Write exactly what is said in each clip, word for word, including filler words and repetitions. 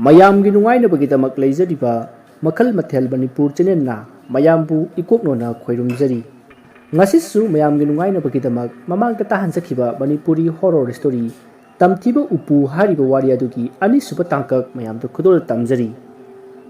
ꯃꯌꯥꯝꯒꯤ ꯅꯨꯡꯉꯥꯏꯅꯕꯒꯤꯗꯃꯛ ꯂꯩꯖꯔꯤꯕ ꯃꯈꯜ ꯃꯊꯦꯜ ꯃꯅꯤꯄꯨꯔ ꯆꯦꯅꯦꯜꯅ ꯃꯌꯥꯝꯕꯨ ꯏꯀꯣꯛꯅꯣꯅ ꯈꯣꯏꯔꯨꯝꯖꯔꯤ꯫ ꯉꯁꯤꯁꯨ ꯃꯌꯥꯝꯒꯤ ꯅꯨꯡꯉꯥꯏꯅꯕꯒꯤꯗꯃꯛ ꯃꯃꯥꯡꯗ ꯇꯥꯍꯟꯖꯈꯤꯕ ꯃꯅꯤꯄꯨꯔꯤ ꯍꯣꯔꯣꯔ ꯁ꯭ꯇꯣꯔꯤ ꯇꯝꯊꯤꯕ ꯎꯄꯨ ꯍꯥꯏꯔꯤꯕ ꯋꯥꯔꯤ ꯑꯗꯨꯒꯤ ꯑꯅꯤꯁꯨꯕ ꯇꯥꯡꯀꯛ ꯃꯌꯥꯝꯗ ꯈꯨꯗꯣꯜ ꯇꯝꯖꯔꯤ꯫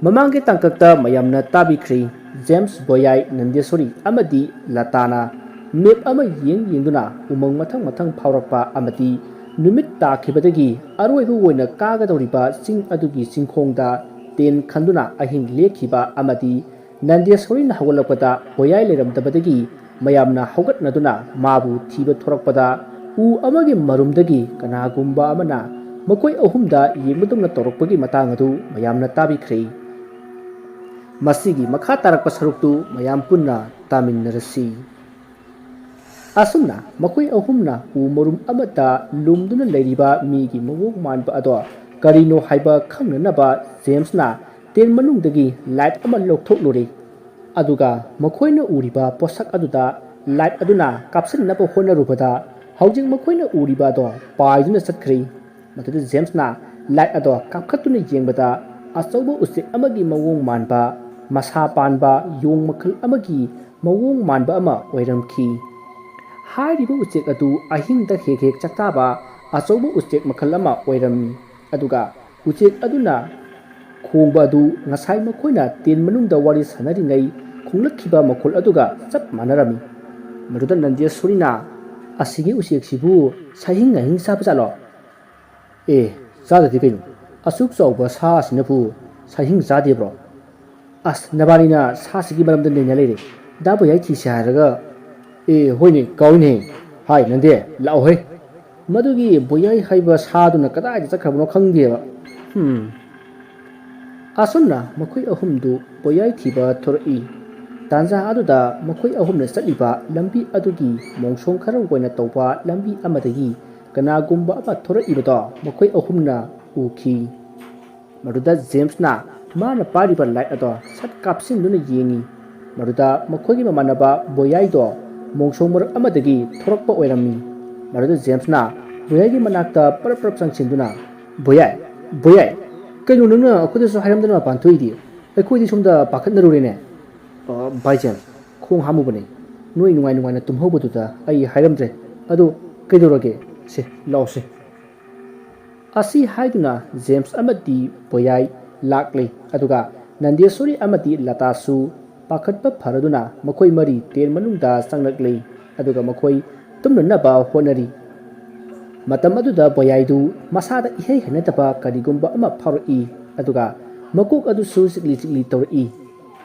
ꯃꯃꯥꯡꯒꯤ ꯇꯥꯡꯀꯛꯇ ꯃꯌꯥꯝꯅ ꯇꯥꯕꯤꯈ꯭ꯔꯦ, ꯖꯦꯝꯁ, ꯕꯣꯌꯥꯏ, ꯅꯟꯗꯦꯁꯣꯔꯤ ꯑꯃꯗꯤ ꯂꯇꯥꯅ ꯃꯦꯞ ꯑꯃ ꯌꯦꯡ ꯌꯦꯡꯗꯨꯅ ꯎꯃꯪ ꯃꯊꯪ ꯃꯊꯪ ꯐꯥꯎꯔꯛꯄ ꯑꯃꯗꯤ ꯅꯨꯃꯤꯠ ꯇꯥꯈꯤꯕꯗꯒꯤ ꯑꯔꯣꯏꯕ ꯑꯣꯏꯅ ꯀꯥꯒꯗꯧꯔꯤꯕ ꯆꯤꯡ ꯑꯗꯨꯒꯤ ꯆꯤꯡꯈꯣꯡꯗ ꯇꯦꯟ ꯈꯟꯗꯨꯅ ꯑꯍꯤꯡ ꯂꯦꯛꯈꯤꯕ ꯑꯃꯗꯤ ꯅꯟꯗꯦꯁꯣꯔꯤꯅ ꯍꯧꯒꯠꯂꯛꯄꯗ ꯕꯣꯌꯥꯏ ꯂꯩꯔꯝꯗꯕꯗꯒꯤ ꯃꯌꯥꯝꯅ ꯍꯧꯒꯠꯅꯗꯨꯅ ꯃꯥꯕꯨ ꯊꯤꯕ ꯊꯣꯔꯛꯄꯗ ꯎ ꯑꯃꯒꯤ ꯃꯔꯨꯝꯗꯒꯤ ꯀꯅꯥꯒꯨꯝꯕ ꯑꯃꯅ ꯃꯈꯣꯏ ꯑꯍꯨꯝꯗ ꯌꯦꯡꯕꯗꯧꯅ ꯇꯧꯔꯛꯄꯒꯤ ꯃꯇꯥꯡ ꯑꯗꯨ ꯃꯌꯥꯝꯅ ꯇꯥꯕꯤꯈ꯭ꯔꯦ꯫ ꯃꯁꯤꯒꯤ ꯃꯈꯥ ꯇꯥꯔꯛꯄ ꯁꯔꯨꯛꯇꯨ ꯃꯌꯥꯝ ꯄꯨꯟꯅ ꯇꯥꯃꯤꯟꯅꯔꯁꯤ꯫ ꯑꯁꯨꯝꯅ ꯃꯈꯣꯏ ꯑꯍꯨꯝꯅ ꯎ ꯃꯔꯨꯝ ꯑꯃꯗ ꯂꯨꯝꯗꯨꯅ ꯂꯩꯔꯤꯕ ꯃꯤꯒꯤ ꯃꯑꯣꯡ ꯃꯥꯟꯕ ꯑꯗꯣ ꯀꯔꯤꯅꯣ ꯍꯥꯏꯕ ꯈꯪꯅꯅꯕ ꯖꯦꯝꯁꯅ ꯇꯦꯟ ꯃꯅꯨꯡꯗꯒꯤ ꯂꯥꯏꯠ ꯑꯃ ꯂꯧꯊꯣꯛꯂꯨꯔꯦ꯫ ꯑꯗꯨꯒ ꯃꯈꯣꯏꯅ ꯎꯔꯤꯕ ꯄꯣꯠꯁꯛ ꯑꯗꯨꯗ ꯂꯥꯏꯠ ꯑꯗꯨꯅ ꯀꯥꯞꯁꯤꯟꯅꯕ ꯍꯣꯠꯅꯔꯨꯕꯗ ꯍꯧꯖꯤꯛ ꯃꯈꯣꯏꯅ ꯎꯔꯤꯕ ꯑꯗꯣ ꯄꯥꯏꯗꯨꯅ ꯆꯠꯈ꯭ꯔꯦ꯫ ꯃꯗꯨꯗ ꯖꯦꯝꯁꯅ ꯂꯥꯏꯠ ꯑꯗꯣ ꯀꯥꯞꯈꯠꯇꯨꯅ ꯌꯦꯡꯕꯗ ꯑꯆꯧꯕ ꯎꯆꯦꯛ ꯑꯃꯒꯤ ꯃꯑꯣꯡ ꯃꯥꯟꯕ, ꯃꯁꯥ ꯄꯥꯟꯕ ꯌꯣꯡ ꯃꯈꯜ ꯑꯃꯒꯤ ꯃꯑꯣꯡ ꯃꯥꯟꯕ ꯑꯃ ꯑꯣꯏꯔꯝꯈꯤ꯫ ꯍꯥꯏꯔꯤꯕ ꯎꯆꯦꯛ ꯑꯗꯨ ꯑꯍꯤꯡꯗ ꯍꯦꯛ ꯍꯦꯛ ꯆꯥꯛꯇꯥꯕ ꯑꯆꯧꯕ ꯎꯆꯦꯛ ꯃꯈꯜ ꯑꯃ ꯑꯣꯏꯔꯝꯃꯤ꯫ ꯑꯗꯨꯒ ꯎꯆꯦꯛ ꯑꯗꯨꯅ ꯈꯣꯡꯕ ꯑꯗꯨ ꯉꯁꯥꯏ ꯃꯈꯣꯏꯅ ꯇꯦꯟ ꯃꯅꯨꯡꯗ ꯋꯥꯔꯤ ꯁꯥꯟꯅꯔꯤꯉꯩ ꯈꯣꯡꯂꯛꯈꯤꯕ ꯃꯈꯣꯜ ꯑꯗꯨꯒ ꯆꯞ ꯃꯥꯟꯅꯔꯝꯃꯤ꯫ ꯃꯗꯨꯗ ꯅꯟꯗꯦꯁꯣꯔꯤꯅ, "ꯑꯁꯤꯒꯤ ꯎꯆꯦꯛꯁꯤꯕꯨ ꯁꯥꯍꯤꯡ ꯉꯥꯍꯤꯡ ꯆꯥꯕ ꯖꯥꯠꯂꯣ?" "ꯑꯦ, ꯆꯥꯗꯗꯤ ꯀꯩꯅꯣ? ꯑꯁꯨꯛ ꯆꯥꯎꯕ ꯁꯥ ꯑꯁꯤꯅꯕꯨ ꯁꯥꯍꯤꯡ ꯆꯥꯗꯦꯕ꯭ꯔꯣ?" "ꯑꯁ, ꯅꯕꯥꯅꯤꯅ ꯁꯥꯁꯤꯒꯤ ꯃꯔꯝꯗ ꯅꯩꯅ ꯂꯩꯔꯦ꯫ ꯗꯥ ꯕꯣꯌꯥꯏ ꯊꯤꯁꯦ ꯍꯥꯏꯔꯒ"꯫ "ꯑꯦ, ꯍꯣꯏꯅꯦ, ꯀꯥꯎꯏꯅꯦ꯫ ꯍꯥꯏ, ꯅꯟꯗꯦ, ꯂꯥꯛꯑꯣꯍꯦ꯫ ꯃꯗꯨꯒꯤ ꯕꯣꯌꯥꯏ ꯍꯥꯏꯕ ꯁꯥꯗꯨꯅ ꯀꯗꯥꯏꯗ ꯆꯠꯈ꯭ꯔꯕꯅꯣ ꯈꯪꯗꯦꯕ꯫ ꯍꯝ"꯫ ꯑꯁꯨꯝꯅ ꯃꯈꯣꯏ ꯑꯍꯨꯝꯗꯨ ꯕꯣꯌꯥꯏ ꯊꯤꯕ ꯊꯣꯔꯛꯏ꯫ ꯇꯥꯟꯖꯥ ꯑꯗꯨꯗ ꯃꯈꯣꯏ ꯑꯍꯨꯝꯅ ꯆꯠꯂꯤꯕ ꯂꯝꯕꯤ ꯑꯗꯨꯒꯤ ꯃꯣꯡꯁꯣꯡ ꯈꯔ ꯑꯣꯏꯅ ꯇꯧꯕ ꯂꯝꯕꯤ ꯑꯃꯗꯒꯤ ꯀꯅꯥꯒꯨꯝꯕ ꯑꯃ ꯊꯣꯔꯛꯏꯕꯗꯣ ꯃꯈꯣꯏ ꯑꯍꯨꯝꯅ ꯎꯈꯤ꯫ ꯃꯗꯨꯗ ꯖꯦꯝꯁꯅ ꯃꯥꯅ ꯄꯥꯏꯔꯤꯕ ꯂꯥꯏꯠ ꯑꯗꯣ ꯁꯠ ꯀꯥꯞꯁꯤꯟꯗꯨꯅ ꯌꯦꯡꯉꯤ꯫ ꯃꯗꯨꯗ ꯃꯈꯣꯏꯒꯤ ꯃꯃꯥꯟꯅꯕ ꯕꯣꯌꯥꯏꯗꯣ ꯃꯣꯡꯁꯣꯡ ꯃꯔꯛ ꯑꯃꯗꯒꯤ ꯊꯣꯔꯛꯄ ꯑꯣꯏꯔꯝꯃꯤ꯫ ꯃꯗꯨꯗ ꯖꯦꯝꯁꯅ ꯕꯣꯌꯥꯏꯒꯤ ꯃꯅꯥꯛꯇ ꯄꯔꯞ ꯄꯔꯞ ꯆꯪꯁꯤꯟꯗꯨꯅ, "ꯕꯣꯌꯥꯏ, ꯕꯣꯌꯥꯏ, "ꯀꯩꯅꯣ, ꯅꯪꯅ ꯑꯩꯈꯣꯏꯗꯁꯨ ꯍꯥꯏꯔꯝꯗꯅ ꯃꯄꯥꯟ ꯊꯣꯛꯏꯗꯤ? ꯑꯩꯈꯣꯏꯗꯤ ꯁꯣꯝꯗ ꯄꯥꯈꯠꯅꯔꯨꯔꯦꯅꯦ꯫" "ꯑ, ꯚꯥꯏ ꯖꯦꯝꯁ, ꯈꯣꯡ ꯍꯥꯝꯃꯨꯕꯅꯦ꯫ ꯅꯣꯏ ꯅꯨꯡꯉꯥꯏ ꯅꯨꯡꯉꯥꯏꯅ ꯇꯨꯝꯍꯧꯕꯗꯨꯗ ꯑꯩ ꯍꯥꯏꯔꯝꯗ꯭ꯔꯦ꯫ ꯑꯗꯣ ꯀꯩꯗꯧꯔꯒꯦ? ꯁꯦ, ꯂꯥꯛꯑꯣꯁꯦ꯫" ꯑꯁꯤ ꯍꯥꯏꯗꯨꯅ ꯖꯦꯝꯁ ꯑꯃꯗꯤ ꯕꯣꯌꯥꯏ ꯂꯥꯛꯂꯦ꯫ ꯑꯗꯨꯒ ꯅꯟꯗꯦꯁꯣꯔꯤ ꯑꯃꯗꯤ ꯂꯇꯥꯁꯨ ꯄꯥꯈꯠꯄ ꯐꯔꯗꯨꯅ ꯃꯈꯣꯏ ꯃꯔꯤ ꯇꯦꯟ ꯃꯅꯨꯡꯗ ꯆꯪꯂꯛꯂꯦ꯫ ꯑꯗꯨꯒ ꯃꯈꯣꯏ ꯇꯨꯝꯅꯅꯕ ꯍꯣꯠꯅꯔꯤ꯫ ꯃꯇꯝ ꯑꯗꯨꯗ ꯕꯣꯌꯥꯏꯗꯨ ꯃꯁꯥꯗ ꯏꯍꯩ ꯍꯩꯅꯗꯕ ꯀꯔꯤꯒꯨꯝꯕ ꯑꯃ ꯐꯥꯎꯔꯛꯏ꯫ ꯑꯗꯨꯒ ꯃꯀꯣꯛ ꯑꯗꯨꯁꯨ ꯆꯤꯛꯂꯤ ꯆꯤꯛꯂꯤ ꯇꯧꯔꯛꯏ꯫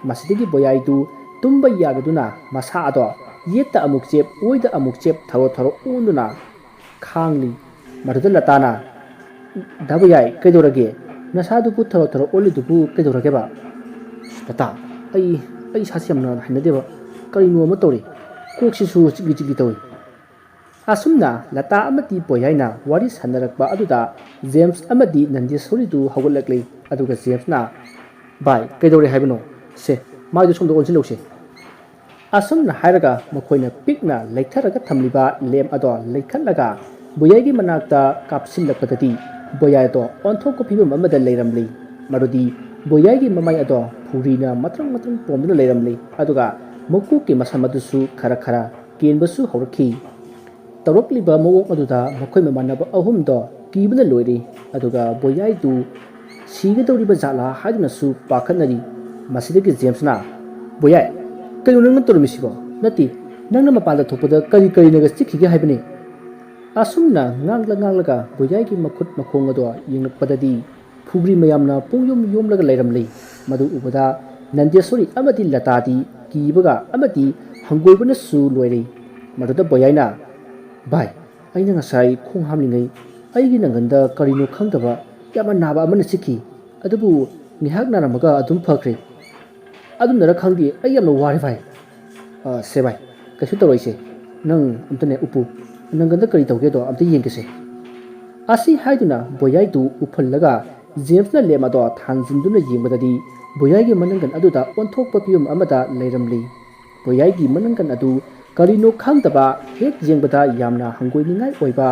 ꯃꯁꯤꯗꯒꯤ ꯕꯣꯌꯥꯏꯗꯨ ꯇꯨꯝꯕ ꯌꯥꯗꯗꯨꯅ ꯃꯁꯥ ꯑꯗꯣ ꯌꯦꯠꯇ ꯑꯃꯨꯛ ꯆꯦꯞ, ꯑꯣꯏꯗ ꯑꯃꯨꯛ ꯆꯦꯞ, ꯊꯔꯣ ꯊꯔꯣ ꯑꯣꯟꯗꯨꯅ ꯈꯥꯡꯂꯤ꯫ ꯃꯗꯨꯗ ꯂꯇꯥꯅ, "ꯗꯥ ꯕꯣꯌꯥꯏ, ꯀꯩꯗꯧꯔꯒꯦ? ꯅꯁꯥꯗꯨꯕꯨ ꯊꯔꯣ ꯊꯔꯣ ꯑꯣꯜꯂꯤꯗꯨꯕꯨ ꯀꯩꯗꯧꯔꯒꯦꯕ?" "ꯂꯇꯥ, ꯑꯩ, ꯑꯩ ꯏꯁꯥꯁꯦ ꯌꯥꯝꯅ ꯍꯩꯅꯗꯦꯕ꯫ ꯀꯔꯤꯅꯣ ꯑꯃ ꯇꯧꯔꯦ꯫ ꯀꯣꯛꯁꯤꯁꯨ ꯆꯤꯛꯂꯤ ꯆꯤꯛꯂꯤ ꯇꯧꯏ꯫" ꯑꯁꯨꯝꯅ ꯂꯇꯥ ꯑꯃꯗꯤ ꯕꯣꯌꯥꯏꯅ ꯋꯥꯔꯤ ꯁꯥꯟꯅꯔꯛꯄ ꯑꯗꯨꯗ ꯖꯦꯝꯁ ꯑꯃꯗꯤ ꯅꯟꯗꯦꯁꯣꯔꯤꯗꯨ ꯍꯧꯒꯠꯂꯛꯂꯤ꯫ ꯑꯗꯨꯒ ꯖꯦꯝꯁꯅ, "ꯚꯥꯏ, ꯀꯩꯗꯧꯔꯦ ꯍꯥꯏꯕꯅꯣ? ꯁꯦ, ꯃꯥꯏꯗꯨ ꯁꯣꯝꯗ ꯑꯣꯟꯁꯤꯜꯂꯧꯁꯦ꯫" ꯑꯁꯨꯝꯅ ꯍꯥꯏꯔꯒ ꯃꯈꯣꯏꯅ ꯄꯤꯛꯅ ꯂꯩꯊꯔꯒ ꯊꯝꯂꯤꯕ ꯂꯦꯝ ꯑꯗꯣ ꯂꯩꯈꯠꯂꯒ ꯕꯣꯌꯥꯏꯒꯤ ꯃꯅꯥꯛꯇ ꯀꯥꯞꯁꯤꯜꯂꯛꯄꯗꯗꯤ ꯕꯣꯌꯥꯏ ꯑꯗꯣ ꯑꯣꯟꯊꯣꯛꯄ ꯐꯤꯕꯝ ꯑꯃꯗ ꯂꯩꯔꯝꯂꯤ꯫ ꯃꯗꯨꯗꯤ ꯕꯣꯌꯥꯏꯒꯤ ꯃꯃꯥꯏ ꯑꯗꯣ ꯐꯨꯔꯤꯅ ꯃꯇ꯭ꯔꯪ ꯃꯇ꯭ꯔꯪ ꯄꯣꯝꯗꯨꯅ ꯂꯩꯔꯝꯂꯤ꯫ ꯑꯗꯨꯒ ꯃꯀꯣꯛꯀꯤ ꯃꯁꯝ ꯑꯗꯨꯁꯨ ꯈꯔ ꯈꯔ ꯀꯦꯟꯕꯁꯨ ꯍꯧꯔꯛꯈꯤ꯫ ꯇꯧꯔꯛꯂꯤꯕ ꯃꯑꯣꯡ ꯑꯗꯨꯗ ꯃꯈꯣꯏ ꯃꯃꯥꯟꯅꯕ ꯑꯍꯨꯝꯗꯣ ꯀꯤꯕꯅ ꯂꯣꯏꯔꯦ꯫ ꯑꯗꯨꯒ ꯕꯣꯌꯥꯏꯗꯨ ꯁꯤꯒꯗꯧꯔꯤꯕ ꯖꯥꯠꯂꯥ ꯍꯥꯏꯗꯨꯅꯁꯨ ꯄꯥꯈꯠꯅꯔꯤ꯫ ꯃꯁꯤꯗꯒꯤ ꯖꯦꯝꯁꯅ, "ꯕꯣꯌꯥꯏ, ꯀꯩꯅꯣ ꯅꯪꯅ ꯇꯧꯔꯝꯃꯤꯁꯤꯕꯣ? ꯅꯠꯇꯦ, ꯅꯪꯅ ꯃꯄꯥꯟꯗ ꯊꯣꯛꯄꯗ ꯀꯔꯤ ꯀꯔꯤꯅꯒ ꯆꯤꯛꯈꯤꯒꯦ ꯍꯥꯏꯕꯅꯤ?" ꯑꯁꯨꯝꯅ ꯉꯥꯡꯂ ꯉꯥꯡꯂꯒ ꯕꯣꯌꯥꯏꯒꯤ ꯃꯈꯨꯠ ꯃꯈꯣꯡ ꯑꯗꯣ ꯌꯦꯡꯂꯛꯄꯗꯗꯤ ꯐꯨꯒ꯭ꯔꯤ ꯃꯌꯥꯝꯅ ꯄꯨꯡꯌꯣꯝ ꯌꯣꯝꯂꯒ ꯂꯩꯔꯝꯂꯤ꯫ ꯃꯗꯨ ꯎꯕꯗ ꯅꯟꯗꯦꯁꯣꯔꯤ ꯑꯃꯗꯤ ꯂꯇꯥꯗꯤ ꯀꯤꯕꯒ ꯑꯃꯗꯤ ꯍꯪꯒꯣꯏꯕꯅꯁꯨ ꯂꯣꯏꯔꯦ꯫ ꯃꯗꯨꯗ ꯕꯣꯌꯥꯏꯅ, "ꯚꯥꯏ, ꯑꯩꯅ ꯉꯁꯥꯏ ꯈꯣꯡ ꯍꯥꯝꯂꯤꯉꯩ ꯑꯩꯒꯤ ꯅꯪꯒꯟꯗ ꯀꯔꯤꯅꯣ ꯈꯪꯗꯕ ꯌꯥꯝꯅ ꯅꯥꯕ ꯑꯃꯅ ꯆꯤꯛꯈꯤ꯫ ꯑꯗꯨꯕꯨ ꯉꯥꯏꯍꯥꯛ ꯅꯥꯔꯝꯃꯒ ꯑꯗꯨꯝ ꯐꯈ꯭ꯔꯦ꯫ ꯑꯗꯨꯅꯔ ꯈꯪꯗꯦ, ꯑꯩ ꯌꯥꯝꯅ ꯋꯥꯔꯦ ꯚꯥꯏ꯫" "ꯑ, ꯁꯦ ꯚꯥꯏ, ꯀꯩꯁꯨ ꯇꯧꯔꯣꯏꯁꯦ꯫ ꯅꯪ ꯑꯝꯇꯅꯦ ꯎꯞꯄꯨ꯫ ꯅꯪꯒꯟꯗ ꯀꯔꯤ ꯇꯧꯒꯦꯗꯣ ꯑꯝꯇ ꯌꯦꯡꯒꯦꯁꯦ꯫" ꯑꯁꯤ ꯍꯥꯏꯗꯨꯅ ꯕꯣꯌꯥꯏꯗꯨ ꯎꯞꯍꯜꯂꯒ ꯖꯦꯝꯁꯅ ꯂꯦꯝ ꯑꯗꯣ ꯊꯥꯟꯖꯤꯟꯗꯨꯅ ꯌꯦꯡꯕꯗꯗꯤ ꯕꯣꯌꯥꯏꯒꯤ ꯃꯅꯪꯒꯟ ꯑꯗꯨꯗ ꯑꯣꯟꯊꯣꯛꯄ ꯐꯤꯕꯝ ꯑꯃꯗ ꯂꯩꯔꯝꯂꯤ꯫ ꯕꯣꯌꯥꯏꯒꯤ ꯃꯅꯪꯒꯟ ꯑꯗꯨ ꯀꯔꯤꯅꯣ ꯈꯪꯗꯕ, ꯍꯦꯛ ꯌꯦꯡꯕꯗ ꯌꯥꯝꯅ ꯍꯪꯒꯣꯏꯅꯤꯡꯉꯥꯏ ꯑꯣꯏꯕ,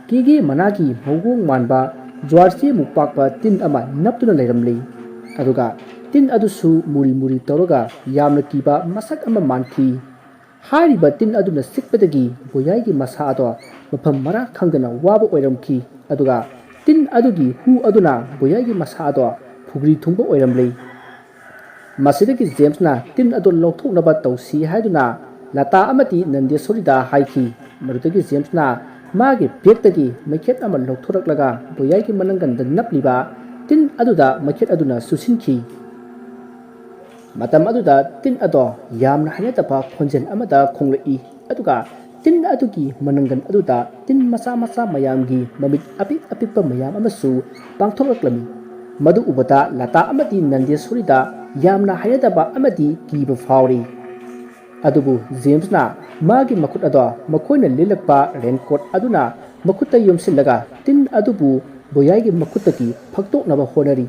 ꯀꯦꯒꯦ ꯃꯅꯥꯒꯤ ꯃꯑꯣꯡ ꯃꯥꯟꯕ ꯖ꯭ꯋꯥꯔ ꯆꯦꯃꯨꯛ ꯄꯥꯛꯄ ꯇꯤꯟ ꯑꯃ ꯅꯞꯇꯨꯅ ꯂꯩꯔꯝꯂꯤ꯫ ꯑꯗꯨꯒ ꯇꯤꯟ ꯑꯗꯨꯁꯨ ꯃꯨꯔꯤ ꯃꯨꯔꯤ ꯇꯧꯔꯒ ꯌꯥꯝꯅ ꯀꯤꯕ ꯃꯁꯛ ꯑꯃ ꯃꯥꯟꯈꯤ꯫ ꯍꯥꯏꯔꯤꯕ ꯇꯤꯟ ꯑꯗꯨꯅ ꯆꯤꯛꯄꯗꯒꯤ ꯕꯣꯌꯥꯏꯒꯤ ꯃꯁꯥ ꯑꯗꯣ ꯃꯐꯝ ꯃꯔꯥ ꯈꯪꯗꯅ ꯋꯥꯕ ꯑꯣꯏꯔꯝꯈꯤ꯫ ꯑꯗꯨꯒ ꯇꯤꯟ ꯑꯗꯨꯒꯤ ꯍꯨ ꯑꯗꯨꯅ ꯕꯣꯌꯥꯏꯒꯤ ꯃꯁꯥ ꯑꯗꯣ ꯐꯨꯒ꯭ꯔꯤ ꯊꯨꯡꯕ ꯑꯣꯏꯔꯝꯂꯤ꯫ ꯃꯁꯤꯗꯒꯤ ꯖꯦꯝꯁꯅ ꯇꯤꯟ ꯑꯗꯨ ꯂꯧꯊꯣꯛꯅꯕ ꯇꯧꯁꯤ ꯍꯥꯏꯗꯨꯅ ꯂꯇꯥ ꯑꯃꯗꯤ ꯅꯟꯗꯦꯁꯣꯔꯤꯗ ꯍꯥꯏꯈꯤ꯫ ꯃꯗꯨꯗꯒꯤ ꯖꯦꯝꯁꯅ ꯃꯥꯒꯤ ꯕꯦꯒꯇꯒꯤ ꯃꯩꯈꯦꯠ ꯑꯃ ꯂꯧꯊꯣꯔꯛꯂꯒ ꯕꯣꯌꯥꯏꯒꯤ ꯃꯅꯪꯒꯟꯗ ꯅꯞꯂꯤꯕ ꯇꯤꯟ ꯑꯗꯨꯗ ꯃꯩꯈꯦꯠ ꯑꯗꯨꯅ ꯆꯨꯁꯤꯟꯈꯤ꯫ ꯃꯇꯝ ꯑꯗꯨꯗ ꯇꯤꯟ ꯑꯗꯣ ꯌꯥꯝꯅ ꯍꯩꯅꯗꯕ ꯈꯣꯟꯖꯦꯜ ꯑꯃꯗ ꯈꯣꯡꯂꯛꯏ꯫ ꯑꯗꯨꯒ ꯇꯤꯟ ꯑꯗꯨꯒꯤ ꯃꯅꯪꯒꯟ ꯑꯗꯨꯗ ꯇꯤꯟ ꯃꯆꯥ ꯃꯆꯥ ꯃꯌꯥꯝꯒꯤ ꯃꯃꯤꯠ ꯑꯄꯤꯛ ꯑꯄꯤꯛꯄ ꯃꯌꯥꯝ ꯑꯃꯁꯨ ꯄꯥꯡꯊꯣꯔꯛꯂꯝꯃꯤ꯫ ꯃꯗꯨ ꯎꯕꯗ ꯂꯇꯥ ꯑꯃꯗꯤ ꯅꯟꯗꯦꯁꯣꯔꯤꯗ ꯌꯥꯝꯅ ꯍꯩꯅꯗꯕ ꯑꯃꯗꯤ ꯀꯤꯕ ꯐꯥꯎꯔꯤ꯫ ꯑꯗꯨꯕꯨ ꯖꯦꯝꯁꯅ ꯃꯥꯒꯤ ꯃꯈꯨꯠ ꯑꯗꯣ ꯃꯈꯣꯏꯅ ꯂꯤꯠꯂꯛꯄ ꯔꯦꯟꯀꯣꯠ ꯑꯗꯨꯅ ꯃꯈꯨꯠꯇ ꯌꯣꯝꯁꯤꯜꯂꯒ ꯇꯤꯟ ꯑꯗꯨꯕꯨ ꯕꯣꯌꯥꯏꯒꯤ ꯃꯈꯨꯠꯇꯒꯤ ꯐꯛꯇꯣꯛꯅꯕ ꯍꯣꯠꯅꯔꯤ꯫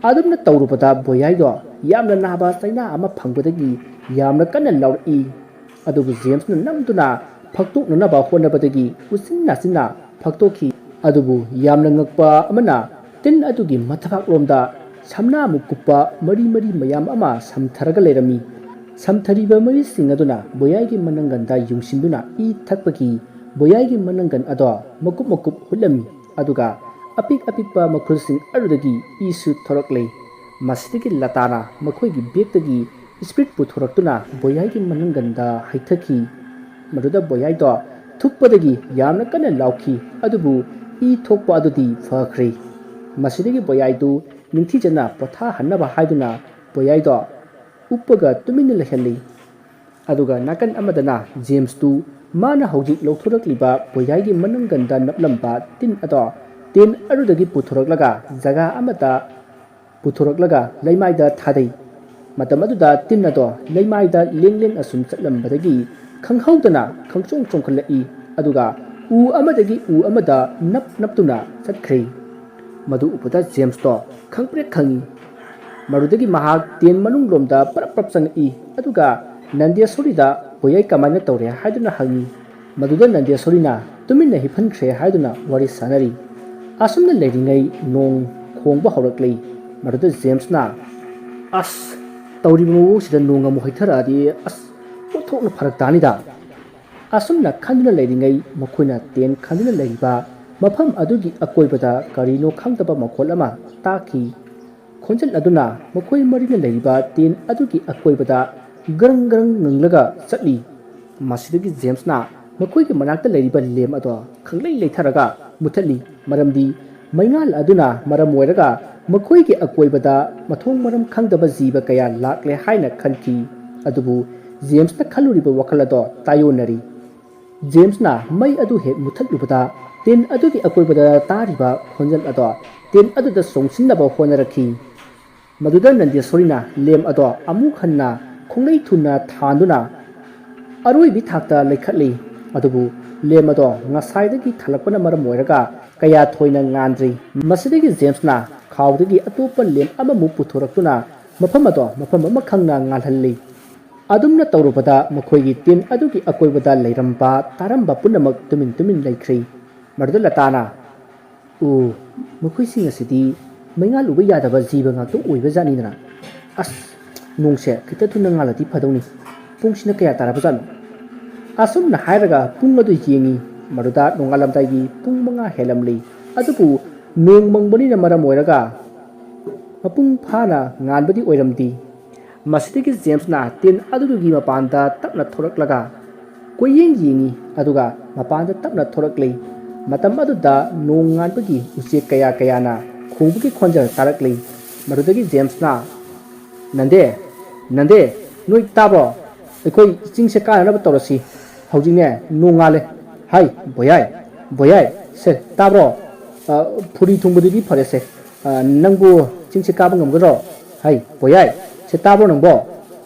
ꯑꯗꯨꯝꯅ ꯇꯧꯔꯨꯕꯗ ꯕꯣꯌꯥꯏꯗꯣ ꯌꯥꯝꯅ ꯅꯥꯕ ꯆꯩꯅꯥ ꯑꯃ ꯐꯪꯕꯗꯒꯤ ꯌꯥꯝꯅ ꯀꯟꯅ ꯂꯥꯎꯔꯛꯏ꯫ ꯑꯗꯨꯕꯨ ꯖꯦꯝꯁꯅ ꯅꯝꯗꯨꯅ ꯐꯛꯇꯣꯛꯅꯅꯕ ꯍꯣꯠꯅꯕꯗꯒꯤ ꯎꯆꯤꯟ ꯅꯥꯆꯤꯟꯅ ꯐꯛꯇꯣꯛꯈꯤ꯫ ꯑꯗꯨꯕꯨ ꯌꯥꯝꯅ ꯉꯛꯄ ꯑꯃꯅ ꯇꯤꯟ ꯑꯗꯨꯒꯤ ꯃꯊꯕꯥꯛꯂꯣꯝꯗ ꯁꯝꯅꯥꯃꯨꯛ ꯀꯨꯞꯄ ꯃꯔꯤ ꯃꯔꯤ ꯃꯌꯥꯝ ꯑꯃ ꯁꯝꯊꯔꯒ ꯂꯩꯔꯝꯃꯤ꯫ ꯁꯝꯊꯔꯤꯕ ꯃꯔꯤꯁꯤꯡ ꯑꯗꯨꯅ ꯕꯣꯌꯥꯏꯒꯤ ꯃꯅꯪꯒꯟꯗ ꯌꯨꯡꯁꯤꯟꯗꯨꯅ ꯏ ꯊꯛꯄꯒꯤ ꯕꯣꯌꯥꯏꯒꯤ ꯃꯅꯪꯒꯟ ꯑꯗꯣ ꯃꯀꯨꯞ ꯃꯀꯨꯞ ꯍꯨꯠꯂꯝꯃꯤ꯫ ꯑꯗꯨꯒ ꯑꯄꯤꯛ ꯑꯄꯤꯛꯄ ꯃꯈꯨꯜꯁꯤꯡ ꯑꯗꯨꯗꯒꯤ ꯏꯁꯨ ꯊꯣꯔꯛꯂꯦ꯫ ꯃꯁꯤꯗꯒꯤ ꯂꯇꯥꯅ ꯃꯈꯣꯏꯒꯤ ꯕꯦꯒꯇꯒꯤ ꯏꯁꯄꯤꯔꯤꯠ ꯄꯨꯊꯣꯔꯛꯇꯨꯅ ꯕꯣꯌꯥꯏꯒꯤ ꯃꯅꯪꯒꯟꯗ ꯍꯩꯊꯈꯤ꯫ ꯃꯗꯨꯗ ꯕꯣꯌꯥꯏꯗꯣ ꯊꯨꯞꯄꯗꯒꯤ ꯌꯥꯝꯅ ꯀꯟꯅ ꯂꯥꯎꯈꯤ, ꯑꯗꯨꯕꯨ ꯏ ꯊꯣꯛꯄ ꯑꯗꯨꯗꯤ ꯐꯈ꯭ꯔꯦ꯫ ꯃꯁꯤꯗꯒꯤ ꯕꯣꯌꯥꯏꯗꯨ ꯅꯤꯡꯊꯤꯖꯅ ꯄꯣꯊꯥꯍꯟꯅꯕ ꯍꯥꯏꯗꯨꯅ ꯕꯣꯌꯥꯏꯗꯣ ꯎꯞꯄꯒ ꯇꯨꯃꯤꯟꯅ ꯂꯩꯍꯜꯂꯤ꯫ ꯑꯗꯨꯒ ꯅꯥꯀꯟ ꯑꯃꯗꯅ ꯖꯦꯝꯁꯇꯨ ꯃꯥꯅ ꯍꯧꯖꯤꯛ ꯂꯧꯊꯣꯔꯛꯂꯤꯕ ꯕꯣꯌꯥꯏꯒꯤ ꯃꯅꯪꯒꯟꯗ ꯅꯞꯂꯝꯕ ꯇꯤꯟ ꯑꯗꯣ ꯇꯦꯟ ꯑꯗꯨꯗꯒꯤ ꯄꯨꯊꯣꯔꯛꯂꯒ ꯖꯒꯥ ꯑꯃꯗ ꯄꯨꯊꯣꯔꯛꯂꯒ ꯂꯩꯃꯥꯏꯗ ꯊꯥꯗꯩ꯫ ꯃꯇꯝ ꯑꯗꯨꯗ ꯇꯤꯟ ꯑꯗꯣ ꯂꯩꯃꯥꯏꯗ ꯂꯦꯡ ꯂꯦꯡ ꯑꯁꯨꯝ ꯆꯠꯂꯝꯕꯗꯒꯤ ꯈꯪꯍꯧꯗꯅ ꯈꯪꯆꯣꯡ ꯆꯣꯡꯈꯠꯂꯛꯏ, ꯑꯗꯨꯒ ꯎ ꯑꯃꯗꯒꯤ ꯎ ꯑꯃꯗ ꯅꯞ ꯅꯞꯇꯨꯅ ꯆꯠꯈ꯭ꯔꯦ꯫ ꯃꯗꯨ ꯎꯕꯗ ꯖꯦꯝꯁꯇꯣ ꯈꯪꯄ꯭ꯔꯦꯛ ꯈꯪꯏ꯫ ꯃꯗꯨꯗꯒꯤ ꯃꯍꯥꯛ ꯇꯦꯟ ꯃꯅꯨꯡꯂꯣꯝꯗ ꯄꯔꯞ ꯄꯔꯞ ꯆꯪꯉꯛꯏ, ꯑꯗꯨꯒ ꯅꯟꯗꯦꯁꯣꯔꯤꯗ ꯕꯣꯌꯥꯏ ꯀꯃꯥꯏꯅ ꯇꯧꯔꯦ ꯍꯥꯏꯗꯨꯅ ꯍꯪꯏ꯫ ꯃꯗꯨꯗ ꯅꯟꯗꯦꯁꯣꯔꯤꯅ ꯇꯨꯃꯤꯟꯅ ꯍꯤꯞꯍꯟꯈ꯭ꯔꯦ ꯍꯥꯏꯗꯨꯅ ꯋꯥꯔꯤ ꯁꯥꯅꯔꯤ꯫ ꯑꯁꯨꯝꯅ ꯂꯩꯔꯤꯉꯩ ꯅꯣꯡ ꯈꯣꯡꯕ ꯍꯧꯔꯛꯂꯤ꯫ ꯃꯗꯨꯗ ꯖꯦꯝꯁꯅ, "ꯑꯁ, ꯇꯧꯔꯤꯕ ꯃꯑꯣꯡꯁꯤꯗ ꯅꯣꯡ ꯑꯃꯨꯛ ꯍꯩꯊꯔꯛꯑꯗꯤ, ꯑꯁ, ꯑꯣꯟꯊꯣꯛꯅ ꯐꯔꯛ ꯇꯥꯅꯤꯗ"꯫ ꯑꯁꯨꯝꯅ ꯈꯟꯗꯨꯅ ꯂꯩꯔꯤꯉꯩ ꯃꯈꯣꯏꯅ ꯇꯦꯟ ꯈꯟꯗꯨꯅ ꯂꯩꯔꯤꯕ ꯃꯐꯝ ꯑꯗꯨꯒꯤ ꯑꯀꯣꯏꯕꯗ ꯀꯔꯤꯅꯣ ꯈꯪꯗꯕ ꯃꯈꯣꯜ ꯑꯃ ꯇꯥꯈꯤ꯫ ꯈꯣꯟꯖꯦꯜ ꯑꯗꯨꯅ ꯃꯈꯣꯏ ꯃꯔꯤꯅ ꯂꯩꯔꯤꯕ ꯇꯦꯟ ꯑꯗꯨꯒꯤ ꯑꯀꯣꯏꯕꯗ ꯒ꯭ꯔꯪ ꯒ꯭ꯔꯪ ꯉꯪꯂꯒ ꯆꯠꯂꯤ꯫ ꯃꯁꯤꯗꯒꯤ ꯖꯦꯝꯁꯅ ꯃꯈꯣꯏꯒꯤ ꯃꯅꯥꯛꯇ ꯂꯩꯔꯤꯕ ꯂꯦꯝ ꯑꯗꯣ ꯈꯪꯂꯩ ꯂꯩꯊꯔꯒ ꯃꯨꯊꯠꯂꯤ, ꯃꯔꯝꯗꯤ ꯃꯩꯉꯥꯜ ꯑꯗꯨꯅ ꯃꯔꯝ ꯑꯣꯏꯔꯒ ꯃꯈꯣꯏꯒꯤ ꯑꯀꯣꯏꯕꯗ ꯃꯊꯣꯡ ꯃꯔꯝ ꯈꯪꯗꯕ ꯖꯤꯕ ꯀꯌꯥ ꯂꯥꯛꯂꯦ ꯍꯥꯏꯅ ꯈꯟꯈꯤ꯫ ꯑꯗꯨꯕꯨ ꯖꯦꯝꯁꯅ ꯈꯜꯂꯨꯔꯤꯕ ꯋꯥꯈꯜ ꯑꯗꯣ ꯇꯥꯏꯑꯣꯟꯅꯔꯤ꯫ ꯖꯦꯝꯁꯅ ꯃꯩ ꯑꯗꯨ ꯍꯦꯛ ꯃꯨꯊꯠꯂꯨꯕꯗ ꯇꯦꯟ ꯑꯗꯨꯒꯤ ꯑꯀꯣꯏꯕꯗ ꯇꯥꯔꯤꯕ ꯈꯣꯟꯖꯦꯜ ꯑꯗꯣ ꯇꯦꯟ ꯑꯗꯨꯗ ꯆꯣꯡꯁꯤꯟꯅꯕ ꯍꯣꯠꯅꯔꯛꯈꯤ꯫ ꯃꯗꯨꯗ ꯅꯟꯗꯦꯁꯣꯔꯤꯅ ꯂꯦꯝ ꯑꯗꯣ ꯑꯃꯨꯛ ꯍꯟꯅ ꯈꯣꯡꯂꯩ ꯊꯨꯅ ꯊꯥꯟꯗꯨꯅ ꯑꯔꯣꯏꯕꯤ ꯊꯥꯛꯇ ꯂꯩꯈꯠꯂꯤ꯫ ꯑꯗꯨꯕꯨ ꯂꯦꯝ ꯑꯗꯣ ꯉꯁꯥꯏꯗꯒꯤ ꯊꯥꯜꯂꯛꯄꯅ ꯃꯔꯝ ꯑꯣꯏꯔꯒ ꯀꯌꯥ ꯊꯣꯏꯅ ꯉꯥꯟꯗ꯭ꯔꯤ꯫ ꯃꯁꯤꯗꯒꯤ ꯖꯦꯝꯁꯅ ꯈꯥꯎꯗꯒꯤ ꯑꯇꯣꯞꯄ ꯂꯦꯝ ꯑꯃꯃꯨꯛ ꯄꯨꯊꯣꯔꯛꯇꯨꯅ ꯃꯐꯝ ꯑꯗꯣ ꯃꯐꯝ ꯑꯃ ꯈꯪꯅ ꯉꯥꯜꯍꯜꯂꯤ꯫ ꯑꯗꯨꯝꯅ ꯇꯧꯔꯨꯕꯗ ꯃꯈꯣꯏꯒꯤ ꯇꯦꯟ ꯑꯗꯨꯒꯤ ꯑꯀꯣꯏꯕꯗ ꯂꯩꯔꯝꯕ ꯇꯥꯔꯝꯕ ꯄꯨꯝꯅꯃꯛ ꯇꯨꯃꯤꯟ ꯇꯨꯃꯤꯟ ꯂꯩꯈ꯭ꯔꯤ꯫ ꯃꯗꯨꯗ ꯂꯇꯥꯅ, "ꯑꯣ, ꯃꯈꯣꯏꯁꯤꯡ ꯑꯁꯤꯗꯤ ꯃꯩꯉꯥꯜ ꯎꯕ ꯌꯥꯗꯕ ꯖꯤꯕ ꯉꯥꯛꯇ ꯑꯣꯏꯕ ꯖꯥꯠꯅꯤꯗꯅ꯫ ꯑꯁ, ꯅꯣꯡꯁꯦ ꯈꯤꯇ ꯊꯨꯅ ꯉꯥꯜꯂꯗꯤ ꯐꯗꯧꯅꯤ꯫ ꯄꯨꯡꯁꯤꯅ ꯀꯌꯥ ꯇꯥꯔꯕꯖꯥꯠꯅꯣ?" ꯑꯁꯨꯝꯅ ꯍꯥꯏꯔꯒ ꯄꯨꯡ ꯑꯗꯨ ꯌꯦꯡꯉꯤ꯫ ꯃꯗꯨꯗ ꯅꯣꯡꯉꯥꯜꯂꯝꯗꯥꯏꯒꯤ ꯄꯨꯡ ꯃꯉꯥ ꯍꯦꯜꯂꯝꯂꯤ꯫ ꯑꯗꯨꯕꯨ ꯅꯣꯡ ꯃꯪꯕꯅꯤꯅ ꯃꯔꯝ ꯑꯣꯏꯔꯒ ꯃꯄꯨꯡ ꯐꯥꯅ ꯉꯥꯟꯕꯗꯤ ꯑꯣꯏꯔꯝꯗꯦ꯫ ꯃꯁꯤꯗꯒꯤ ꯖꯦꯝꯁꯅ ꯇꯦꯟ ꯑꯗꯨꯗꯨꯒꯤ ꯃꯄꯥꯟꯗ ꯇꯞꯅ ꯊꯣꯔꯛꯂꯒ ꯀꯣꯏꯌꯦꯡ ꯌꯦꯡꯉꯤ, ꯑꯗꯨꯒ ꯃꯄꯥꯟꯗ ꯇꯞꯅ ꯊꯣꯔꯛꯂꯤ꯫ ꯃꯇꯝ ꯑꯗꯨꯗ ꯅꯣꯡ ꯉꯥꯟꯕꯒꯤ ꯎꯆꯦꯛ ꯀꯌꯥ ꯀꯌꯥꯅ ꯈꯣꯡꯕꯒꯤ ꯈꯣꯟꯖꯦꯜ ꯇꯥꯔꯛꯂꯤ꯫ ꯃꯗꯨꯗꯒꯤ ꯖꯦꯝꯁꯅ, "ꯅꯟꯗꯦ, ꯅꯟꯗꯦ, ꯅꯣꯏ ꯇꯥꯕ꯭ꯔꯣ? ꯑꯩꯈꯣꯏ ꯆꯤꯡꯁꯦ ꯀꯥꯅꯅꯕ ꯇꯧꯔꯁꯤ꯫ ꯍꯧꯖꯤꯛꯅꯦ ꯅꯣꯡ ꯉꯥꯜꯂꯦ꯫ ꯍꯥꯏ, ꯕꯣꯌꯥꯏ, ꯕꯣꯌꯥꯏ, ꯁꯦ, ꯇꯥꯕ꯭ꯔꯣ? ꯑ, ꯐꯨꯔꯤ ꯊꯨꯡꯕꯗꯨꯗꯤ ꯐꯔꯦꯁꯦ꯫ ꯑ, ꯅꯪꯕꯨ ꯆꯤꯡꯁꯦ ꯀꯥꯕ ꯉꯝꯒꯗ꯭ꯔꯣ? ꯍꯥꯏ, ꯕꯣꯌꯥꯏ, ꯁꯦ, ꯇꯥꯕ꯭ꯔꯣ ꯅꯪꯕꯣ?"